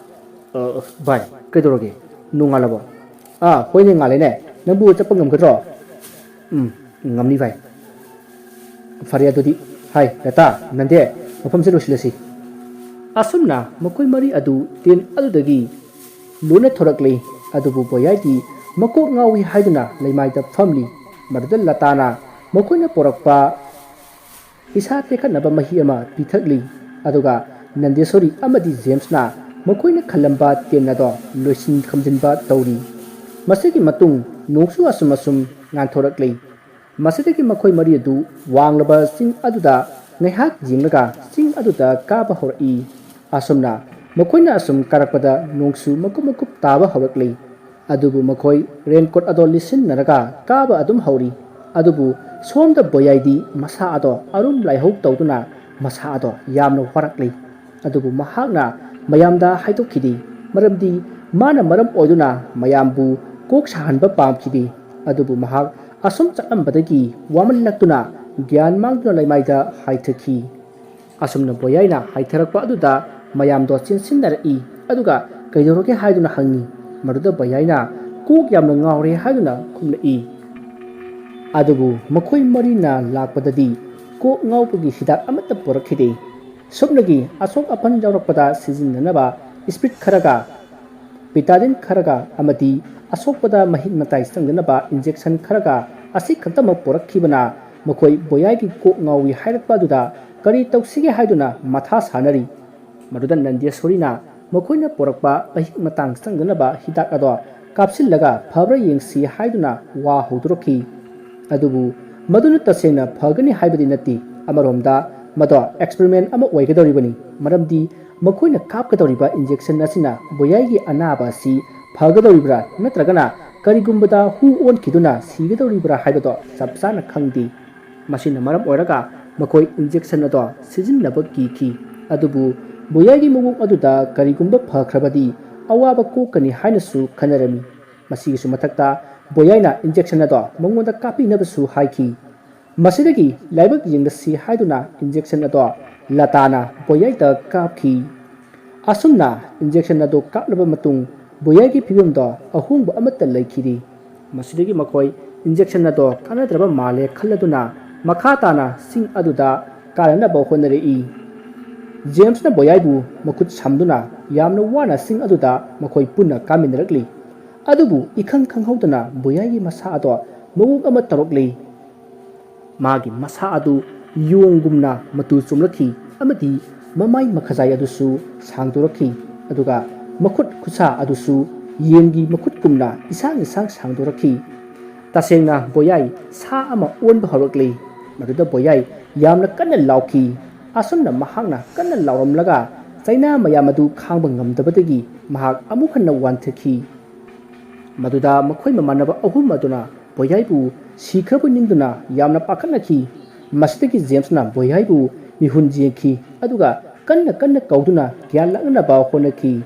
"ꯑ, ꯚꯥꯏ, ꯀꯩꯗꯧꯔꯒꯦ? ꯅꯣꯡꯉꯥꯜꯂꯕꯣ?" "ꯑꯥ, ꯍꯣꯏꯅꯦ, ꯉꯥꯜꯂꯦꯅꯦ꯫ ꯅꯪꯕꯨ ꯆꯠꯄ ꯉꯝꯒꯗ꯭ꯔꯣ?" "ꯎꯝ, ꯉꯝꯅꯤ ꯚꯥꯏ꯫" "ꯐꯔꯦ ꯑꯗꯨꯗꯤ꯫ ꯍꯥꯏ, ꯂꯇꯥ, ꯅꯟꯗꯦ, ꯃꯐꯝꯁꯦ ꯂꯣꯏꯁꯤꯜꯂꯁꯤ꯫" ꯑꯁꯨꯝꯅ ꯃꯈꯣꯏ ꯃꯔꯤ ꯑꯗꯨ ꯇꯦꯟ ꯑꯗꯨꯗꯒꯤ ꯂꯣꯏꯅ ꯊꯣꯔꯛꯂꯤ꯫ ꯑꯗꯨꯕꯨ ꯕꯣꯌꯥꯏꯗꯤ ꯃꯀꯣꯛ ꯉꯥꯎꯏ ꯍꯥꯏꯗꯨꯅ ꯂꯩꯃꯥꯏꯗ ꯐꯝꯂꯤ꯫ ꯃꯗꯨꯗ ꯂꯇꯥꯅ, ꯃꯈꯣꯏꯅ ꯄꯨꯔꯛꯄ ꯏꯁꯥ ꯇꯦꯛꯈꯠꯅꯕ ꯃꯍꯤ ꯑꯃ ꯄꯤꯊꯛꯂꯤ꯫ ꯑꯗꯨꯒ ꯅꯟꯗꯦꯁꯣꯔꯤ ꯑꯃꯗꯤ ꯖꯦꯝꯁꯅ ꯃꯈꯣꯏꯅ ꯈꯜꯂꯝꯕ ꯇꯦꯟ ꯑꯗꯣ ꯂꯣꯏꯁꯤꯟ ꯈꯝꯖꯤꯟꯕ ꯇꯧꯔꯤ꯫ ꯃꯁꯤꯒꯤ ꯃꯇꯨꯡ ꯅꯣꯡꯁꯨ ꯑꯁꯨꯝ ꯑꯁꯨꯝ ꯉꯥꯟꯊꯣꯔꯛꯂꯤ꯫ ꯃꯁꯤꯗꯒꯤ ꯃꯈꯣꯏ ꯃꯔꯤ ꯑꯗꯨ ꯋꯥꯡꯂꯕ ꯆꯤꯡ ꯑꯗꯨꯗ ꯉꯥꯏꯍꯥꯛ ꯌꯦꯡꯂꯒ ꯆꯤꯡ ꯑꯗꯨꯗ ꯀꯥꯕ ꯍꯧꯔꯛꯏ꯫ ꯑꯁꯨꯝꯅ ꯃꯈꯣꯏꯅ ꯑꯁꯨꯝ ꯀꯥꯔꯛꯄꯗ ꯅꯣꯡꯁꯨ ꯃꯀꯨꯞ ꯃꯀꯨꯞ ꯇꯥꯕ ꯍꯧꯔꯛꯂꯤ꯫ ꯑꯗꯨꯕꯨ ꯃꯈꯣꯏ ꯔꯦꯟꯀꯣꯠ ꯑꯗꯣ ꯂꯤꯠꯁꯤꯟꯅꯔꯒ ꯀꯥꯕ ꯑꯗꯨꯝ ꯍꯧꯔꯤ꯫ ꯑꯗꯨꯕꯨ ꯁꯣꯝꯗ ꯕꯣꯌꯥꯏꯗꯤ ꯃꯁꯥ ꯑꯗꯣ ꯑꯔꯨꯝ ꯂꯥꯏꯍꯧ ꯇꯧꯗꯨꯅ ꯃꯁꯥ ꯑꯗꯣ ꯌꯥꯝꯅ ꯋꯥꯔꯛꯂꯤ꯫ ꯑꯗꯨꯕꯨ ꯃꯍꯥꯛꯅ ꯃꯌꯥꯝꯗ ꯍꯥꯏꯗꯣꯛꯈꯤꯗꯦ, ꯃꯔꯝꯗꯤ ꯃꯥꯅ ꯃꯔꯝ ꯑꯣꯏꯗꯨꯅ ꯃꯌꯥꯝꯕꯨ ꯀꯣꯛ ꯁꯥꯍꯟꯕ ꯄꯥꯝꯈꯤꯗꯦ꯫ ꯑꯗꯨꯕꯨ ꯃꯍꯥꯛ ꯑꯁꯨꯝ ꯆꯠꯂꯝꯕꯗꯒꯤ ꯋꯥꯃꯜꯂꯛꯇꯨꯅ ꯒ꯭ꯌꯥꯟ ꯃꯥꯡꯗꯨꯅ ꯂꯩꯃꯥꯏꯗ ꯍꯥꯏꯊꯈꯤ꯫ ꯑꯁꯨꯝꯅ ꯕꯣꯌꯥꯏꯅ ꯍꯥꯏꯊꯔꯛꯄ ꯑꯗꯨꯗ ꯃꯌꯥꯝꯗꯣ ꯆꯦꯟꯁꯤꯟꯅꯔꯛꯏ꯫ ꯑꯗꯨꯒ ꯀꯩꯗꯧꯔꯒꯦ ꯍꯥꯏꯗꯨꯅ ꯍꯪꯉꯤ꯫ ꯃꯗꯨꯗ ꯕꯣꯌꯥꯏꯅ ꯀꯣꯛ ꯌꯥꯝꯅ ꯉꯥꯎꯔꯦ ꯍꯥꯏꯗꯨꯅ ꯈꯨꯝꯂꯛꯏ꯫ ꯑꯗꯨꯕꯨ ꯃꯈꯣꯏ ꯃꯔꯤꯅ ꯂꯥꯛꯄꯗꯗꯤ ꯀꯣꯛ ꯉꯥꯎꯕꯒꯤ ꯍꯤꯗꯥꯛ ꯑꯃꯠꯇ ꯄꯨꯔꯛꯈꯤꯗꯦ꯫ ꯁꯨꯞꯅꯒꯤ ꯑꯁꯣꯛ ꯑꯄꯟ ꯌꯥꯎꯔꯛꯄꯗ ꯁꯤꯖꯤꯟꯅꯅꯕ ꯏꯁꯄꯤꯠ ꯈꯔꯒ, ꯄꯤꯇꯥꯗꯤꯟ ꯈꯔꯒ ꯑꯃꯗꯤ ꯑꯁꯣꯛꯄꯗ ꯃꯍꯤꯛ ꯃꯇꯥꯏ ꯆꯪꯗꯅꯕ ꯏꯟꯖꯦꯛꯁꯟ ꯈꯔꯒ ꯑꯁꯤ ꯈꯛꯇꯃꯛ ꯄꯨꯔꯛꯈꯤꯕꯅ ꯃꯈꯣꯏ ꯕꯣꯌꯥꯏꯒꯤ ꯀꯣꯛ ꯉꯥꯎꯏ ꯍꯥꯏꯔꯛꯄ ꯑꯗꯨꯗ ꯀꯔꯤ ꯇꯧꯁꯤꯒꯦ ꯍꯥꯏꯗꯨꯅ ꯃꯊꯥ ꯁꯥꯅꯔꯤ꯫ ꯃꯗꯨꯗ ꯅꯟꯗꯦꯁꯣꯔꯤꯅ ꯃꯈꯣꯏꯅ ꯄꯨꯔꯛꯄ ꯃꯍꯤꯛ ꯃꯇꯥꯡ ꯆꯪꯗꯅꯕ ꯍꯤꯗꯥꯛ ꯑꯗꯣ ꯀꯥꯞꯁꯤꯜꯂꯒ ꯐꯕ꯭ꯔꯥ ꯌꯦꯡꯁꯤ ꯍꯥꯏꯗꯨꯅ ꯋꯥ ꯍꯧꯗꯣꯔꯛꯈꯤ꯫ ꯑꯗꯨꯕꯨ ꯃꯗꯨꯅ ꯇꯁꯦꯡꯅ ꯐꯒꯅꯤ ꯍꯥꯏꯕꯗꯤ ꯅꯠꯇꯦ꯫ ꯑꯃꯔꯣꯝꯗ ꯃꯗꯣ ꯑꯦꯛꯁꯄꯔꯤꯃꯦꯟ ꯑꯃ ꯑꯣꯏꯒꯗꯧꯔꯤꯕꯅꯤ, ꯃꯔꯝꯗꯤ ꯃꯈꯣꯏꯅ ꯀꯥꯞꯀꯗꯧꯔꯤꯕ ꯏꯟꯖꯦꯛꯁꯟ ꯑꯁꯤꯅ ꯕꯣꯌꯥꯏꯒꯤ ꯑꯅꯥꯕ ꯑꯁꯤ ꯐꯒꯗꯧꯔꯤꯕ꯭ꯔꯥ ꯅꯠꯇ꯭ꯔꯒꯅ ꯀꯔꯤꯒꯨꯝꯕꯗ ꯍꯨ ꯑꯣꯟꯈꯤꯗꯨꯅ ꯁꯤꯒꯗꯧꯔꯤꯕ꯭ꯔꯥ ꯍꯥꯏꯕꯗꯣ ꯆꯞ ꯆꯥꯅ ꯈꯪꯗꯦ꯫ ꯃꯁꯤꯅ ꯃꯔꯝ ꯑꯣꯏꯔꯒ ꯃꯈꯣꯏ ꯏꯟꯖꯦꯛꯁꯟ ꯑꯗꯣ ꯁꯤꯖꯤꯟꯅꯕ ꯀꯤꯈꯤ꯫ ꯑꯗꯨꯕꯨ ꯕꯣꯌꯥꯏꯒꯤ ꯃꯑꯣꯡ ꯑꯗꯨꯗ ꯀꯔꯤꯒꯨꯝꯕ ꯐꯈ꯭ꯔꯕꯗꯤ ꯑꯋꯥꯕ ꯀꯣꯛꯀꯅꯤ ꯍꯥꯏꯅꯁꯨ ꯈꯟꯅꯔꯝꯃꯤ꯫ ꯃꯁꯤꯒꯤꯁꯨ ꯃꯊꯛꯇ ꯕꯣꯌꯥꯏꯅ ꯏꯟꯖꯦꯛꯁꯟ ꯑꯗꯣ ꯃꯉꯣꯟꯗ ꯀꯥꯞꯄꯤꯅꯕꯁꯨ ꯍꯥꯏꯈꯤ꯫ ꯃꯁꯤꯗꯒꯤ ꯂꯥꯏꯕꯛ ꯌꯦꯡꯂꯁꯤ ꯍꯥꯏꯗꯨꯅ ꯏꯟꯖꯦꯛꯁꯟ ꯑꯗꯣ ꯂꯇꯥꯅ ꯕꯣꯌꯥꯏꯗ ꯀꯥꯞꯈꯤ꯫ ꯑꯁꯨꯝꯅ ꯏꯟꯖꯦꯛꯁꯟ ꯑꯗꯨ ꯀꯥꯞꯂꯕ ꯃꯇꯨꯡ ꯕꯣꯌꯥꯏꯒꯤ ꯐꯤꯕꯝꯗꯣ ꯑꯍꯣꯡꯕ ꯑꯃꯠꯇ ꯂꯩꯈꯤꯗꯦ꯫ ꯃꯁꯤꯗꯒꯤ ꯃꯈꯣꯏ ꯏꯟꯖꯦꯛꯁꯟ ꯑꯗꯣ ꯀꯥꯟꯅꯗ꯭ꯔꯕ ꯃꯥꯜꯂꯦ ꯈꯜꯂꯗꯨꯅ ꯃꯈꯥ ꯇꯥꯅ ꯆꯤꯡ ꯑꯗꯨꯗ ꯀꯥꯅꯅꯕ ꯍꯣꯠꯅꯔꯛꯏ꯫ ꯖꯦꯝꯁꯅ ꯕꯣꯌꯥꯏꯕꯨ ꯃꯈꯨꯠ ꯁꯝꯗꯨꯅ ꯌꯥꯝꯅ ꯋꯥꯅ ꯆꯤꯡ ꯑꯗꯨꯗ ꯃꯈꯣꯏ ꯄꯨꯟꯅ ꯀꯥꯃꯤꯟꯅꯔꯛꯂꯤ꯫ ꯑꯗꯨꯕꯨ ꯏꯈꯪ ꯈꯪꯍꯧꯗꯅ ꯕꯣꯌꯥꯏꯒꯤ ꯃꯁꯥ ꯑꯗꯣ ꯃꯑꯣꯡ ꯑꯃ ꯇꯧꯔꯛꯂꯤ꯫ ꯃꯥꯒꯤ ꯃꯁꯥ ꯑꯗꯨ ꯌꯣꯡꯒꯨꯝꯅ ꯃꯇꯨ ꯆꯣꯝꯂꯛꯈꯤ ꯑꯃꯗꯤ ꯃꯃꯥꯏ ꯃꯈꯖꯥꯏ ꯑꯗꯨꯁꯨ ꯁꯥꯡꯗꯣꯔꯛꯈꯤ, ꯑꯗꯨꯒ ꯃꯈꯨꯠ ꯈꯨꯠꯁꯥ ꯑꯗꯨꯁꯨ ꯌꯦꯟꯒꯤ ꯃꯈꯨꯠꯀꯨꯝꯅ ꯏꯁꯥꯡ ꯏꯁꯥꯡ ꯁꯥꯡꯗꯣꯔꯛꯈꯤ꯫ ꯇꯁꯦꯡꯅ ꯕꯣꯌꯥꯏ ꯁꯥ ꯑꯃ ꯑꯣꯟꯕ ꯍꯧꯔꯛꯂꯤ꯫ ꯃꯗꯨꯗ ꯕꯣꯌꯥꯏ ꯌꯥꯝꯅ ꯀꯟꯅ ꯂꯥꯎꯈꯤ꯫ ꯑꯁꯨꯝꯅ ꯃꯍꯥꯛꯅ ꯀꯟꯅ ꯂꯥꯎꯔꯝꯂꯒ ꯆꯩꯅꯥ ꯃꯌꯥꯝ ꯑꯗꯨ ꯈꯥꯡꯕ ꯉꯝꯗꯕꯗꯒꯤ ꯃꯍꯥꯛ ꯑꯃꯨꯛ ꯍꯟꯅ ꯋꯥꯟꯊꯈꯤ꯫ ꯃꯗꯨꯗ ꯃꯈꯣꯏ ꯃꯃꯥꯟꯅꯕ ꯑꯍꯨꯝ ꯑꯗꯨꯅ ꯕꯣꯌꯥꯏꯕꯨ ꯁꯤꯈ꯭ꯔꯕꯣꯏ ꯅꯤꯡꯗꯨꯅ ꯌꯥꯝꯅ ꯄꯥꯈꯠꯅꯈꯤ꯫ ꯃꯁꯤꯗꯒꯤ ꯖꯦꯝꯁꯅ ꯕꯣꯌꯥꯏꯕꯨ ꯃꯤꯍꯨꯟ ꯌꯦꯡꯈꯤ, ꯑꯗꯨꯒ ꯀꯟꯅ ꯀꯟꯅ ꯀꯧꯗꯨꯅ ꯒ꯭ꯌꯥꯟ ꯂꯥꯛꯅꯅꯕ ꯍꯣꯠꯅꯈꯤ꯫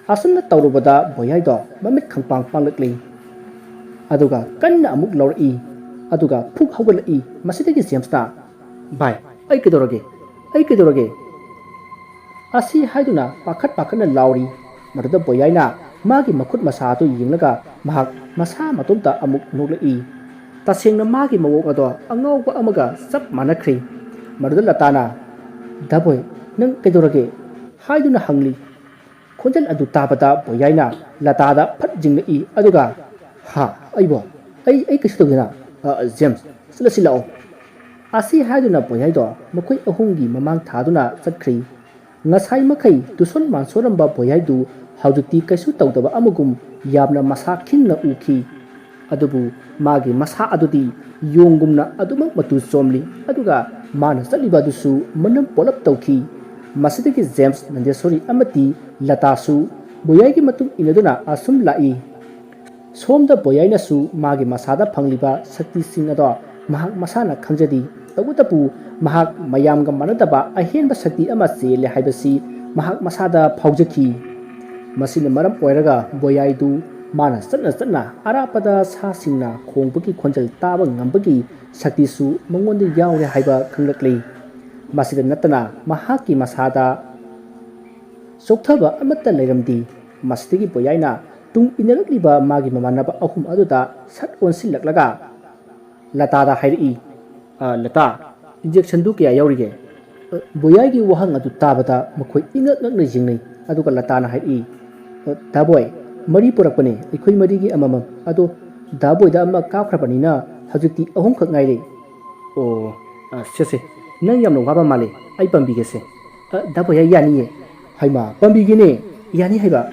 ꯑꯁꯨꯝꯅ ꯇꯧꯔꯨꯕꯗ ꯕꯣꯌꯥꯏꯗꯣ ꯃꯃꯤꯠ ꯈꯪꯄꯥꯡ ꯄꯥꯡꯂꯛꯂꯤ, ꯑꯗꯨꯒ ꯀꯟꯅ ꯑꯃꯨꯛ ꯂꯥꯎꯔꯛꯏ, ꯑꯗꯨꯒ ꯐꯨꯛ ꯍꯧꯒꯠꯂꯛꯏ꯫ ꯃꯁꯤꯗꯒꯤ ꯖꯦꯝꯁꯅ, "ꯚꯥꯏ, ꯑꯩ ꯀꯩꯗꯧꯔꯒꯦ? ꯑꯩ ꯀꯩꯗꯧꯔꯒꯦ?" ꯑꯁꯤ ꯍꯥꯏꯗꯨꯅ ꯄꯥꯈꯠ ꯄꯥꯈꯠꯅ ꯂꯥꯎꯔꯤ꯫ ꯃꯗꯨꯗ ꯕꯣꯌꯥꯏꯅ ꯃꯥꯒꯤ ꯃꯈꯨꯠ ꯃꯁꯥ ꯑꯗꯨ ꯌꯦꯡꯂꯒ ꯃꯍꯥꯛ ꯃꯁꯥ ꯃꯇꯣꯝꯇ ꯑꯃꯨꯛ ꯅꯣꯛꯂꯛꯏ꯫ ꯇꯁꯦꯡꯅ ꯃꯥꯒꯤ ꯃꯑꯣꯡ ꯑꯗꯣ ꯑꯉꯥꯎꯕ ꯑꯃꯒ ꯆꯞ ꯃꯥꯟꯅꯈ꯭ꯔꯦ꯫ ꯃꯗꯨꯗ ꯂꯇꯥꯅ, "ꯗꯥꯕꯣꯏ, ꯅꯪ ꯀꯩꯗꯧꯔꯒꯦ?" ꯍꯥꯏꯗꯨꯅ ꯍꯪꯂꯤ꯫ ꯈꯣꯟꯖꯦꯜ ꯑꯗꯨ ꯇꯥꯕꯗ ꯕꯣꯌꯥꯏꯅ ꯂꯇꯥꯗ ꯐꯠ ꯌꯦꯡꯂꯛꯏ, ꯑꯗꯨꯒ, "ꯍꯥ, ꯑꯩꯕꯣ? ꯑꯩ, ꯑꯩ ꯀꯩꯁꯨ ꯇꯧꯗꯦꯅ꯫ ꯑ, ꯖꯦꯝꯁ, ꯆꯠꯂꯁꯤ ꯂꯥꯛꯑꯣ꯫" ꯑꯁꯤ ꯍꯥꯏꯗꯨꯅ ꯕꯣꯌꯥꯏꯗꯣ ꯃꯈꯣꯏ ꯑꯍꯨꯝꯒꯤ ꯃꯃꯥꯡ ꯊꯥꯗꯨꯅ ꯆꯠꯈ꯭ꯔꯤ꯫ ꯉꯁꯥꯏ ꯃꯈꯩ ꯇꯨꯁꯣꯟ ꯃꯥꯟꯁꯣꯔꯝꯕ ꯕꯣꯌꯥꯏꯗꯨ ꯍꯧꯖꯤꯛꯇꯤ ꯀꯩꯁꯨ ꯇꯧꯗꯕ ꯑꯃꯒꯨꯝ ꯌꯥꯝꯅ ꯃꯁꯥ ꯈꯤꯡꯅ ꯎꯈꯤ꯫ ꯑꯗꯨꯕꯨ ꯃꯥꯒꯤ ꯃꯁꯥ ꯑꯗꯨꯗꯤ ꯌꯣꯡꯒꯨꯝꯅ ꯑꯗꯨꯃꯛ ꯃꯇꯨ ꯆꯣꯝꯂꯤ, ꯑꯗꯨꯒ ꯃꯥꯅ ꯆꯠꯂꯤꯕ ꯑꯗꯨꯁꯨ ꯃꯅꯝ ꯄꯣꯂꯞ ꯇꯧꯈꯤ꯫ ꯃꯁꯤꯗꯒꯤ ꯖꯦꯝꯁ, ꯅꯟꯗꯦꯁꯣꯔꯤ ꯑꯃꯗꯤ ꯂꯇꯥꯁꯨ ꯕꯣꯌꯥꯏꯒꯤ ꯃꯇꯨꯡ ꯏꯟꯅꯗꯨꯅ ꯑꯁꯨꯝ ꯂꯥꯛꯏ꯫ ꯁꯣꯝꯗ ꯕꯣꯌꯥꯏꯅꯁꯨ ꯃꯥꯒꯤ ꯃꯁꯥꯗ ꯐꯪꯂꯤꯕ ꯁꯛꯇꯤꯁꯤꯡ ꯑꯗꯣ ꯃꯍꯥꯛ ꯃꯁꯥꯅ ꯈꯪꯖꯗꯦ꯫ ꯇꯧꯕꯇꯕꯨ ꯃꯍꯥꯛ ꯃꯌꯥꯝꯒ ꯃꯥꯟꯅꯗꯕ ꯑꯍꯦꯟꯕ ꯁꯛꯇꯤ ꯑꯃ ꯆꯦꯜꯂꯦ ꯍꯥꯏꯕꯁꯤ ꯃꯍꯥꯛ ꯃꯁꯥꯗ ꯐꯥꯎꯖꯈꯤ꯫ ꯃꯁꯤꯅ ꯃꯔꯝ ꯑꯣꯏꯔꯒ ꯕꯣꯌꯥꯏꯗꯨ ꯃꯥꯅ ꯆꯠꯅ ꯆꯠꯅ ꯑꯔꯥꯞꯄꯗ ꯁꯥꯁꯤꯡꯅ ꯈꯣꯡꯕꯒꯤ ꯈꯣꯟꯖꯦꯜ ꯇꯥꯕ ꯉꯝꯕꯒꯤ ꯁꯛꯇꯤꯁꯨ ꯃꯉꯣꯟꯗ ꯌꯥꯎꯔꯦ ꯍꯥꯏꯕ ꯈꯪꯂꯛꯂꯤ꯫ ꯃꯁꯤꯗ ꯅꯠꯇꯅ ꯃꯍꯥꯛꯀꯤ ꯃꯁꯥꯗ ꯆꯣꯛꯊꯕ ꯑꯃꯠꯇ ꯂꯩꯔꯝꯗꯦ꯫ ꯃꯁꯤꯗꯒꯤ ꯕꯣꯌꯥꯏꯅ ꯇꯨꯡ ꯏꯟꯅꯔꯛꯂꯤꯕ ꯃꯥꯒꯤ ꯃꯃꯥꯟꯅꯕ ꯑꯍꯨꯝ ꯑꯗꯨꯗ ꯁꯠ ꯑꯣꯟꯁꯤꯜꯂꯛꯂꯒ ꯂꯇꯥꯗ ꯍꯥꯏꯔꯛꯏ, "ꯑ, ꯂꯇꯥ, ꯏꯟꯖꯦꯛꯁꯟꯗꯨ ꯀꯌꯥ ꯌꯥꯎꯔꯤꯒꯦ?" ꯑ, ꯕꯣꯌꯥꯏꯒꯤ ꯋꯥꯍꯪ ꯑꯗꯨ ꯇꯥꯕꯗ ꯃꯈꯣꯏ ꯏꯉꯛ ꯉꯛꯅ ꯌꯦꯡꯅꯩ꯫ ꯑꯗꯨꯒ ꯂꯇꯥꯅ ꯍꯥꯏꯔꯛꯏ, "ꯑ, ꯗꯥꯕꯣꯏ, ꯃꯔꯤ ꯄꯨꯔꯛꯄꯅꯦ, ꯑꯩꯈꯣꯏ ꯃꯔꯤꯒꯤ ꯑꯃꯃꯝ꯫ ꯑꯗꯣ ꯗꯥꯕꯣꯏꯗ ꯑꯃ ꯀꯥꯞꯈ꯭ꯔꯕꯅꯤꯅ ꯍꯧꯖꯤꯛꯇꯤ ꯑꯍꯨꯝꯈꯛ ꯉꯥꯏꯔꯦ꯫" ꯑꯣ, ꯑ, ꯁꯦ, ꯁꯦ, ꯅꯪ ꯌꯥꯝꯅ ꯋꯥꯕ ꯃꯥꯜꯂꯦ, ꯑꯩ ꯄꯥꯝꯕꯤꯒꯦꯁꯦ꯫ ꯑ, ꯗꯥ ꯕꯣꯌꯥꯏ, ꯌꯥꯅꯤꯌꯦ꯫ ꯍꯩꯃꯥ, ꯄꯥꯝꯕꯤꯒꯦꯅꯦ, ꯌꯥꯅꯤ ꯍꯥꯏꯕ꯫